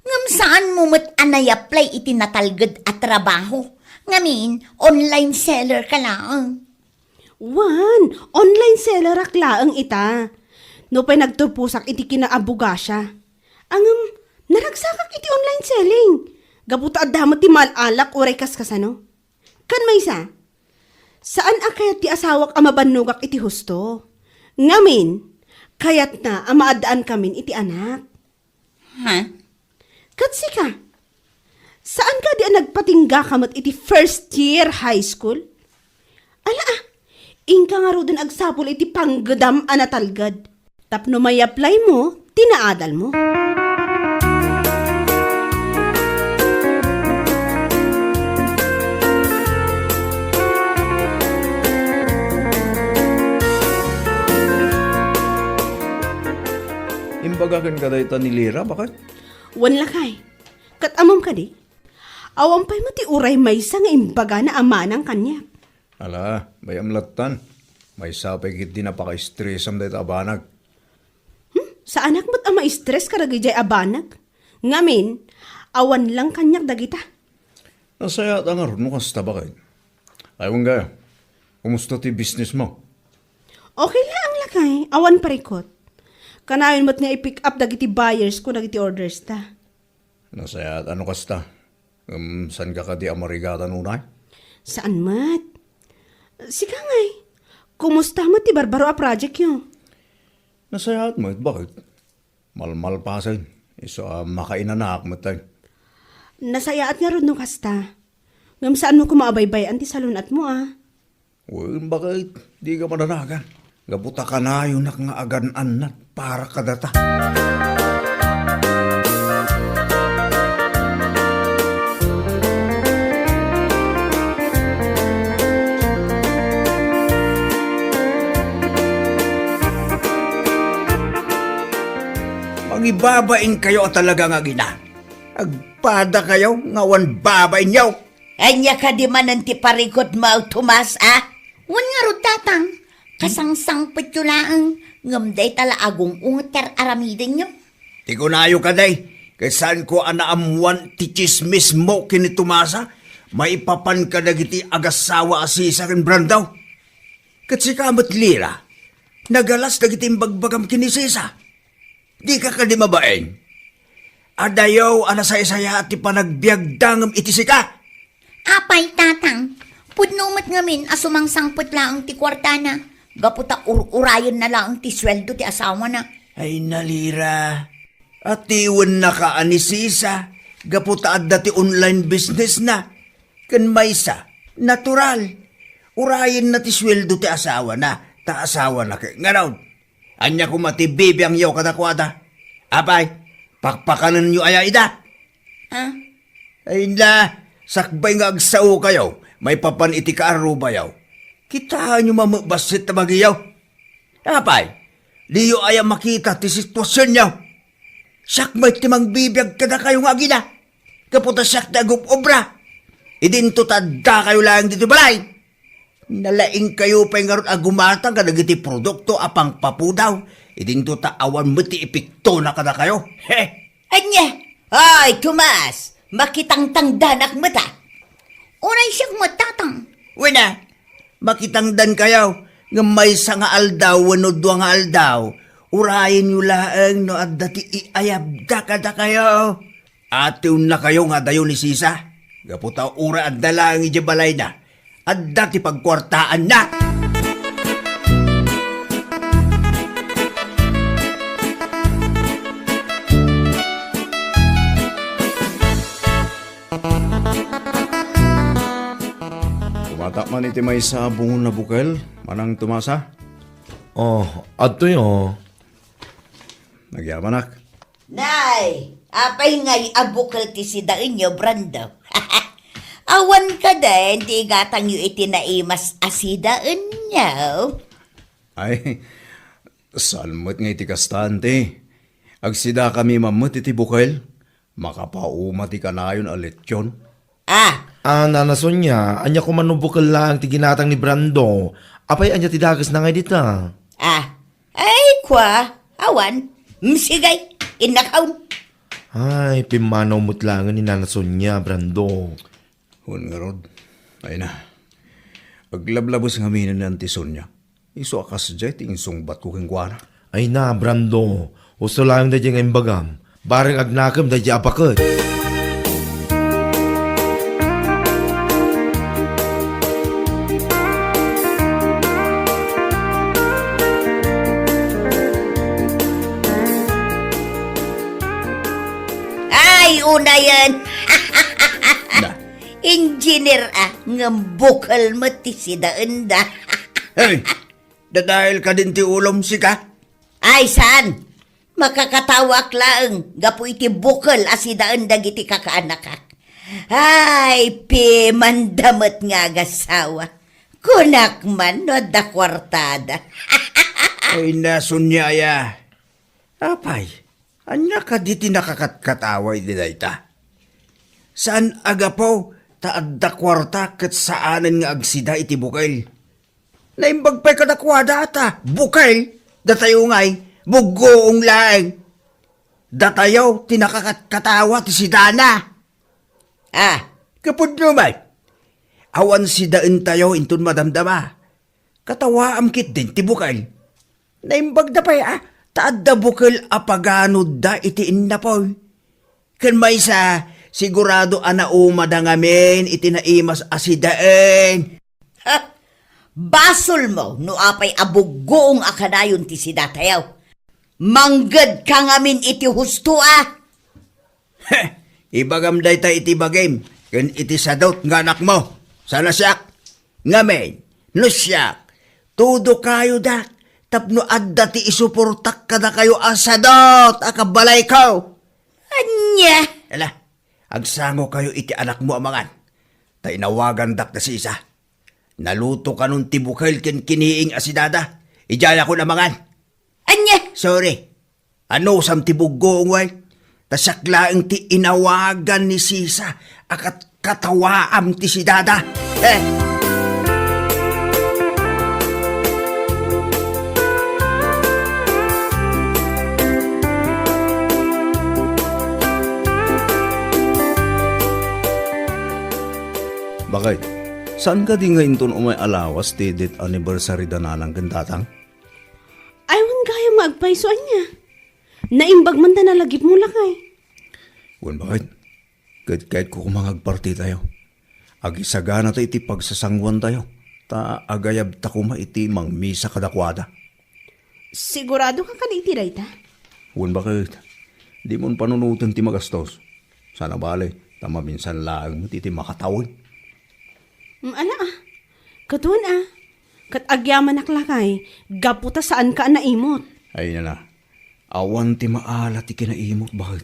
Ngem saanmo met a nayaplay iti natalged a trabaho. Ngamin, online seller ka laeng. Wen, online sellerak laeng ita. Nupay nagturposak iti kinaabogasia. Ngem, naragsakak iti online selling. Gapu ta adda met ti maal-alak uray kaskasano. Ken maysa, saan a kayat ti asawak a mabannogak iti husto. Ngamin, kayatna a maaddaankamin iti anak. Ha? Ket sika, saan kadi a nagpatingga ka met iti first year high school? Ala, ah, inka ngaruden agsapul iti panggedam a natalged. Tapno mayaplaymo ti naadalmo. Imbaga kenka dayta ni Lira, baket? Wen lakay. Ket ammom kadi? Awan pay met ti uray maysa nga imbagana a manang kaniak. Ala, bay-am lattan. Maysa pay ketdi napakaestresam dayta a banag. Hmm? Saanak met a ma-stress kadagijay a banag. Ngamin, awan lang kaniak dagita. Nasayaat a ngarud no kasta, baket. Ay, wen gayam, kumusta ti business mo? Okay laeng, lakay. Awan parikut. Kanayon met nga i-pick up dagiti buyers ko dagiti orders ta. Nasayaat a no kasta. Ngem, saanka kadi a marigatan unay? Saan met. Sika ngay, kumusta met ti barbaro a project yo? Nasayaat met, baket? Malmalpasen. Isu a makainanaak met ay. Nasayaat ngarud no kasta. Ngem saanmo koma a baybay-an ti salun-atmo, a? Wen, baket, dika madanagan. Gapu ta kanayonak nga agan-annat para kadata. Mangibabainkayo a talaga nga agina. Agpadakayo nga awan babainyo. Ania kadi manen ti parikutmo, Tomas, a? Wen ngarud, Tatang, kasangsangpetyo laeng, ngem dayta la agung-unget ti ar-aramidenyo. Ti kunayo kadi, ket saanko a naammoan ti tsismismo ken ni Tomasa maipapan kadagiti agassawa a Sisa ken Brando. Ket sika met, Lira, nagalas dagiti imbagbagam ken ni Sisa. Dika kadi mabain? Adayo a nasaysayaat ti panagbiagda ngem iti sika. Apay, Tatang, pudno met ngamin a sumangsangpet laeng ti kuartana, gapu ta ur-urayenna laeng ti sueldo ti asawana. Ay, Lira, atiwennaka a ni Sisa, gapu ta adda ti online businessna. Ken maysa, natural, urayenna ti sueldo ti asawana, ta asawana ket ngarud. Ania koma ti bibiangyo kadakuada? Apay, pakpakanenyo aya ida? Ah? Ay na, sakbay nga agsaokayo maipapan iti kaarrubayo. Kitaenyo met bassit ta bagiyo. Apay, diyo aya makita ti situasionyo? Siak met ti mangbibiag kadakayo nga agina. Gapu ta siak ti agub-obra. Idinto ta addakayo laeng ditoy balay. Nalaingkayo pay ngarud a gumatang kadagiti produkto a pangpapudaw. Idinto ta awan met ti epektona kadakayo. He! Ania? Ay, Tomas! Makitangtangdanak met a. Uray siak met, Tatang. Wen a, makitangdankayo, ngem maysa nga aldaw wenno dua nga aldaw, urayenyo laeng no adda ti iayabda kadakayo. Atiwennakayo nga adayo ni Sisa, gapu ta uray adda laeng idiay balayna, adda ti pagkuartaanna. Kumatak man iti maysa a bungon a bukel, Manang Tomasa. Oh, adtoy, oh. Nagyamanak. Nay, apay ngay a bukel ti sidaenyo, Brando? Awan kadin ti igatangyo iti naimas a sidaenyo? Ay, saan met nga iti kasta, anti. Agsidakami man met iti bukel. Makapauma ti kanayon a lechon. Ah! Ah, Nana Sonia, ania koma no bukel laeng ti ginatang ni Brando? Apay, ania ti dakesna ngay dita? Ah, ay, kua, awan. Mm, sige, innakaon. Ay, pimmanaw met laengen ni Nana Sonia, Brando. Wen ngarud, ay na. Aglablabes ngamin ni Auntie Sonia. Isu a kasdiay ti insungbatko kenkuana. Ay na, Brando, usto laeng daydiay nga imbagam. Bareng agnakem daydiay a baket. Ay, unayen! Na. Engineer a, ngem bukel met ti sidaenda. Hey! Dadael kadin ti ulom, sika? Ay, saan? Makakatawaak laeng gapu iti bukel a sidaen dagiti kakaanakak. Ay, pimanda met nga agasawa. Kunak man no adda kuartada. Ay, Nana Sonia aya. Apay, ania kadi ti nakakatkatawa iti dayta? Saan a gapu ta adda kuarta ket saanen nga agsida iti bukel? Naimbag pay kadakuada ta bukel, datayo ngay, buggoong laeng. Datayo ti nakakatkatawa ti sidana. Ah, kapudno man. Awan sidaentayo inton madamdama. Katawaam ketdin ti bukel. Naimbagda pay a, ta adda bukel a paganodda iti innapoy. Ken maysa, sigurado a naumada ngamin iti naimas a sidaen. Ha? Basolmo no apay a buggoong a kanayon ti sidatayo. Manggedka ngamin iti husto a. Heh, ibagam dayta iti bagim ken iti sadot nga anakmo. Saan a siak. Ngamin, no siak, tudokayodak tapno adda ti isuportak kadakayo a sadot a kabalayko. Ania? Ala, agsangokayo iti anakmo a mangan. Ta inawagandak da sisa. Naluto kanon ti bukel ken kiniing a sidada. Idiayakon a mangan. Ania? Sorry. Anusam ti buggoong, wen? Ta siak laeng ti inawagan ni sisa a kat-, katawaam ti sidada. Eh. Bakit? Saan kadi nga inton umay a lawas ti death anniversary da nanang ken tatang? Ay, wen gayam nga agpayso, ania? Naimbag man ta nalagipmo, lakay. Wen, bakit? Ket kayatko koma nga agpartitayo. Agisaganata iti pagsasanguantayo, ta agayabta koma iti mangmisa kadakuada. Sigurado ka kadi iti dayta? Wen, bakit? Dimon panunoten ti magastos. Saan a bale, ta maminsan laeng met iti makatawen. Mm, ala, ah. Kaduan, ah. Ket agyamanak lakay, gapu ta saanka a naimot. Ay, nana. Awan ti maala ti kinaimot, baket.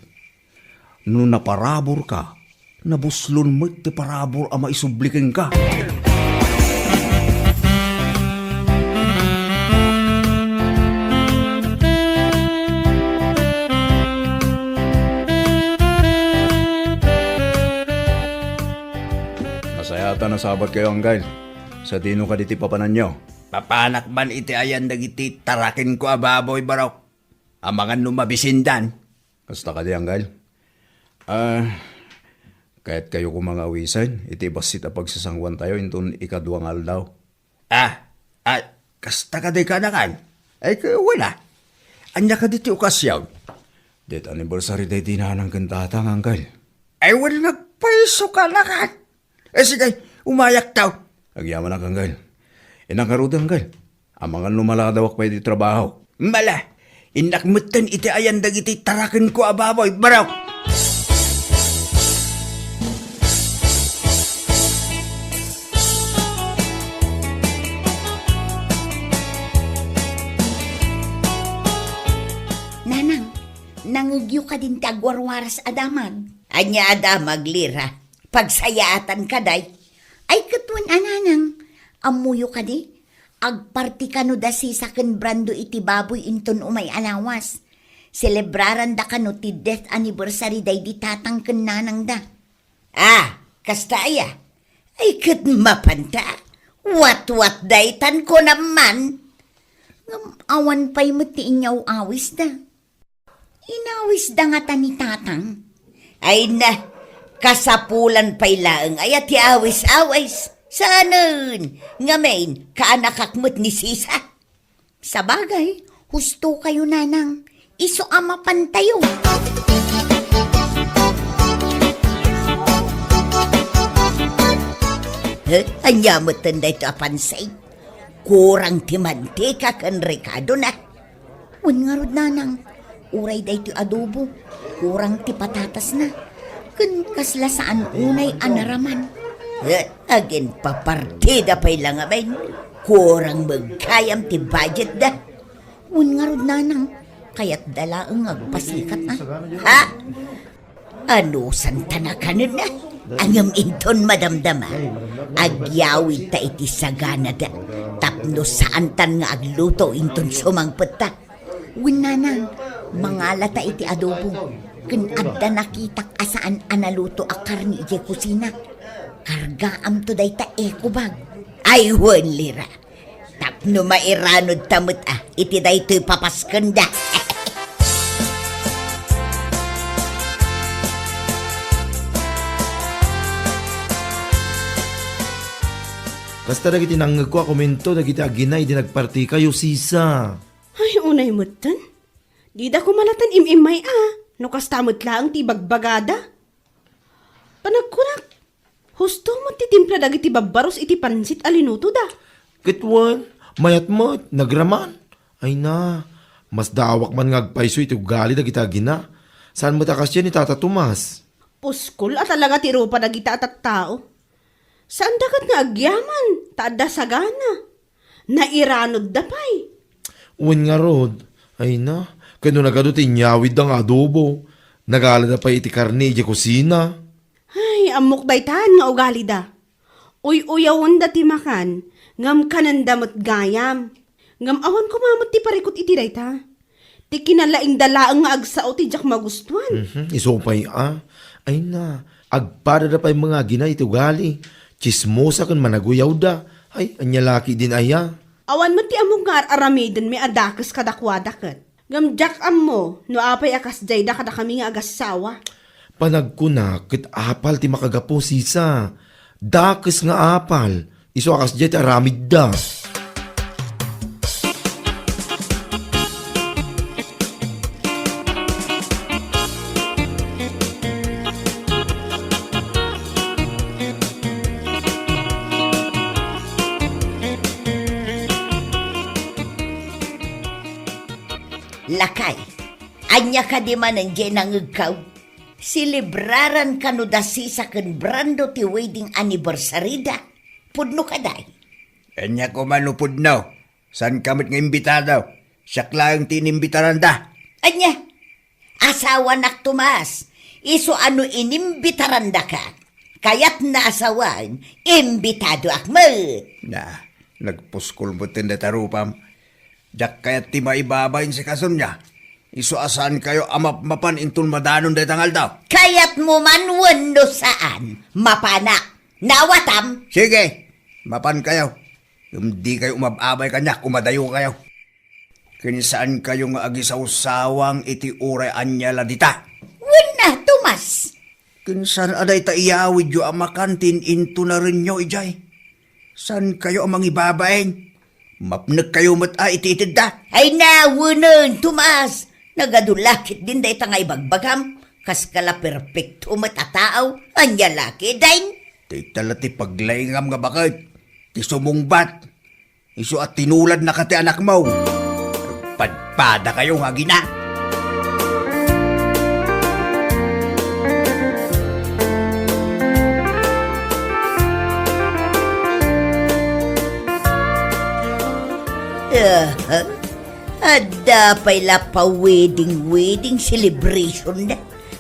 No naparaburka, nabuslon met ti parabur a maisubli kenka. Nasayaat a nasabat kayo, Anggal. Sadino kadi ti papananyo? Papanak man iti ayan dagiti tarakenko a baboy, barok. Amangan no mabisindan. Kasta kadi, Anggal? Ah, kayat kayo koma nga awisen iti bassit a pagsasanguantayo inton ikadua nga aldaw. Ah, ah, kasta kadi, kanakan? Ay, kaya wala. Ania kadi ti okasion? Death anniversary day ti nanang ken tatang, Anggal. Ay, wala, nagpayso, kanakan. Eh, sige, umayak taw. Agyamanak, Anggal. Innak ngarud, Anggal. Amangan no maladawak pay iti trabaho. Mala, innak metten iti ayan dagiti tarakenko a baboy, barok. Nanang, nangegyo kadin ti agwarwaras a damag? Ania a damag, Lira? Pagsayaatan ka, day. Ay, ket wen a, nanang, ammoyo kadi? Agparti kano da Sisa ken Brando iti baboy inton umay a lawas. Selebraranda kano ti death anniversary daydi tatang ken nanangda. Ah, kasta aya? Ay, ket mapanta. Watwat daytan, kunam man. Ngem awan pay met ti inyaw-awisda. Inawisda ngata ni tatang? Ay na, kasapulan pay laeng aya ti awis-awis. Saanen, ngamin, kaanakak met ni Sisa. Sabagay, husto kayo, nanang. Isu a mapantayo. He, ania metten daytoy a pansit? Kurang ti mantika ken rekadona. Wen ngarud, nanang, uray daytoy adobo, kurang ti patatasna, ken kasla saan unay a naraman. Eh, aginpapartida pay la ngamin, kurang met gayam ti budgetda. Wen ngarud, nanang, kayatda laeng nga agpasikat, a? Ha? Anusanta nakanen, a? Ngem inton madamdama, agyawidta iti saganada tapno saantan nga agluto inton sumangpetta. Wen, nanang, mangalata iti adobo, ken adda nakitak a saan a naluto a karne idiay kusina. Kargaamto dayta eco bag. Ay, wen, Lira. Tapno mairanodta met, a, iti daytoy papaskenda. Kasta dagiti nangngegko a komento dagiti agina idi nagpartikayo, Sisa. Ay, unay metten. Dida koma latta im-immay a, no kasta met laeng ti ibagbagada. Panagkunak, husto met ti timpla dagiti babbarus iti pansit a linutoda. Ket wen, mayat met, nagraman. Ay na, masdaawak man nga agpayso iti ugali dagiti agina. Saan met a kasdiay ni Tata Tomas? Puskol a talaga ti rupa dagita a tattao. Saanda ket nga agyaman, ta adda sagana. Nairanodda pay. Wen ngarud, ay na, ket no nagadu ti inyawidda nga adobo, nagalada pay iti karne idiay kusina. Ay, ammok daytan nga ugalida. Uy-uyawenda ti makan, ngem kanenda met gayam. Ngem awan koma met ti parikut iti dayta. Ti kinalaingda laeng nga agsao ti diak magustuan. Mhm, isu pay a. Ay na, agpadada pay nga agina iti ugali. Tsismosa ken managuyawda. Ay, ania la ketdin aya? Awan met ti ammok nga ar-aramidenmi a dakes kadakuada ket. Ngem diak ammo no apay a kasdiayda kadakami nga agassawa. Panagkunak ket apal ti makagapu, Sisa. Dakes nga apal. Isu a kasdiay ti aramidda. Lakay, ania kadi manen diay nangegkaw? Selebraran kano da Sisa ken Brando ti wedding anniversary-da? Pudno kadi? Ania koma no pudno? Saanka met nga imbitado? Siak laeng ti inimbitaranda. Ania? Asawanak, Tomas. Isu a no inimbitarandaka, kayatna a sawen, imbitadoak met. Na, nagpuskol metten dayta rupam. Diak kayat ti maibabain sika, Sonia. Isu a saankayo a mapmapan inton madanon dayta nga aldaw. Kayatmo man wenno saan, mapanak. Naawatam? Sige, mapankayo. Ngem dikayo umab-abay kaniak, umadayokayo. Ken saankayo nga agisawsawang iti uray ania la dita. Wenna, Tomas. Ken saan a dayta iyawidyo a makan ti in-intunarenyo idiay? Saankayo a mangibabain? Mapnekkayo met a iti itedda. Ay, nawenen, Tomas. Nagadu la ketdin dayta nga ibagbagam. Kaska la perpekto met a tao. Ania la ketdin? Dayta la ti paglaingam nga baket. Ti sumungbat. Isu a tinuladnaka ti anakmo. Padpadakayo nga agina. Ah, adda pay la pa-wedding-wedding celebration na.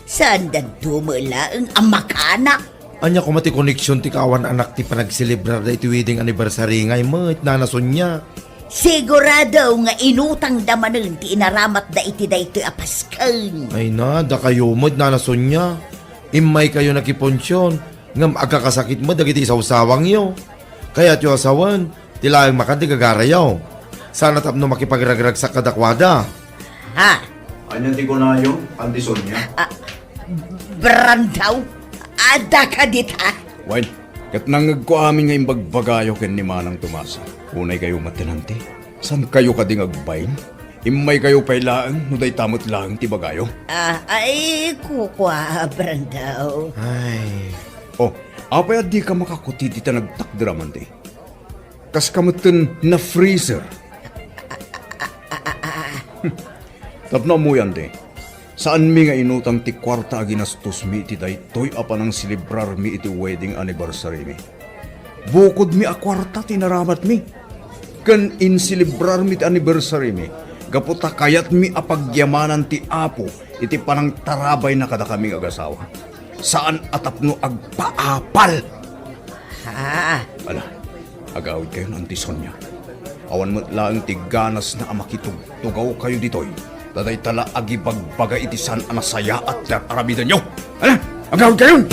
Saandanto met laeng a makana? Ania koma ti koneksion ti kaawan anak ti panagselebrar da iti wedding anniversary ngay met, Nana Sonia? Sigurado nga inutangda manen ti inaramatda iti daytoy a pasken. Ay na, dakayo met, Nana Sonia. Immaykayo nakiponsion, ngem agkakasakit met dagiti isawsawangyo. Kayatyo a sawen, ti laeng makan ti gagarayo. Saan a tapno makipagragragsak kadakuada. Ha? Ania ti kunayo, Auntie Sonia? Ah, Brandao, adda ka dita? Wen, ket nangngegko amin nga imbagbagayo ken ni Manang Tomasa. Unaykayo met, Auntie. Saankayo kadi nga agbain? Immaykayo pay laeng no dayta met laeng ti bagayo. Ah, ay, kukua, Brandao. Ay. Oh, apay a dika makakuti dita nagtakderam, Auntie? Kaska metten na-freezer. Tapno ammoyo, Auntie, saanmi nga inutang ti kuarta a ginastosmi iti daytoy a panangselebrarmi iti wedding anniversarymi. Bukodmi a kuarta ti naramatmi. Ken inselebrarmi ti anniversarymi gapu ta kayatmi a pagyamanan ti Apo iti panangtarabayna kadakami nga agasawa. Saan a tapno agpaapal. Ah. Ala, agawidkayon, Auntie Sonia. Awan met laeng ti ganasna a makitugtugawkayo ditoy. Ta dayta la agibagbaga iti saan a nasayaat ti ar-aramidenyo. Ala, agawidkayon!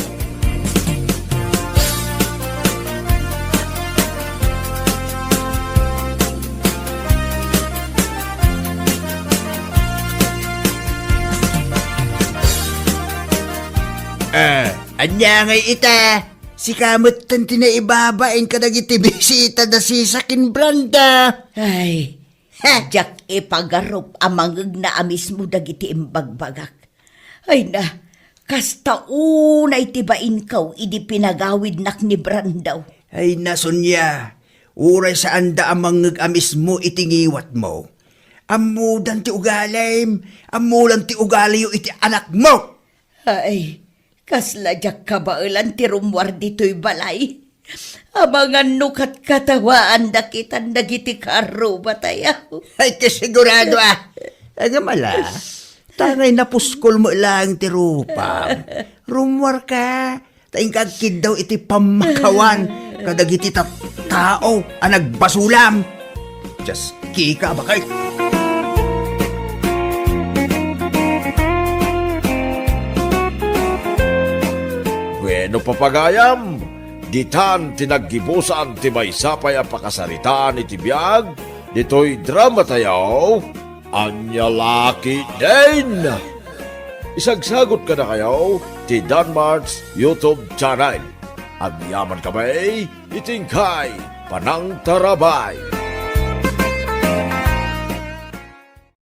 Eh, ania ngay ita? Sika metten ti naibabain kadagiti bisita da Sisa ken Brenda. Ay, ha? Diak ipagarup a mangngegna a mismo dagiti imbagbagak. Ay na, kasta unay ti bainko idi pinagawidnak ni Brandao. Ay na, Sonia, uray saanda a mangngeg a mismo iti ngiwatmo. Ammodan ti ugalim, ammodan ti ugaliyo iti anakmo. Ay, kasla diak kabaelan ti rummuar ditoy balay. Amangan no katkatawaanda kitan dagiti karrubatayo. Ay, ti sigurado, ah. Agam ala, tangay napuskol met laeng ti rupam. Rummuarka, ta inka agkiddaw iti pammakawan kadagiti tattao a nagbasolam. Dios, kika, bakay. Bueno, papagayam, ditan ti naggibusan ti maysa pay a pakasaritaan iti biag ditoy drama tayo, Ania La Ketdin. Isagsagot kadakayo ti Danmart's YouTube channel. Agyamankami iti inkay panangtarabay.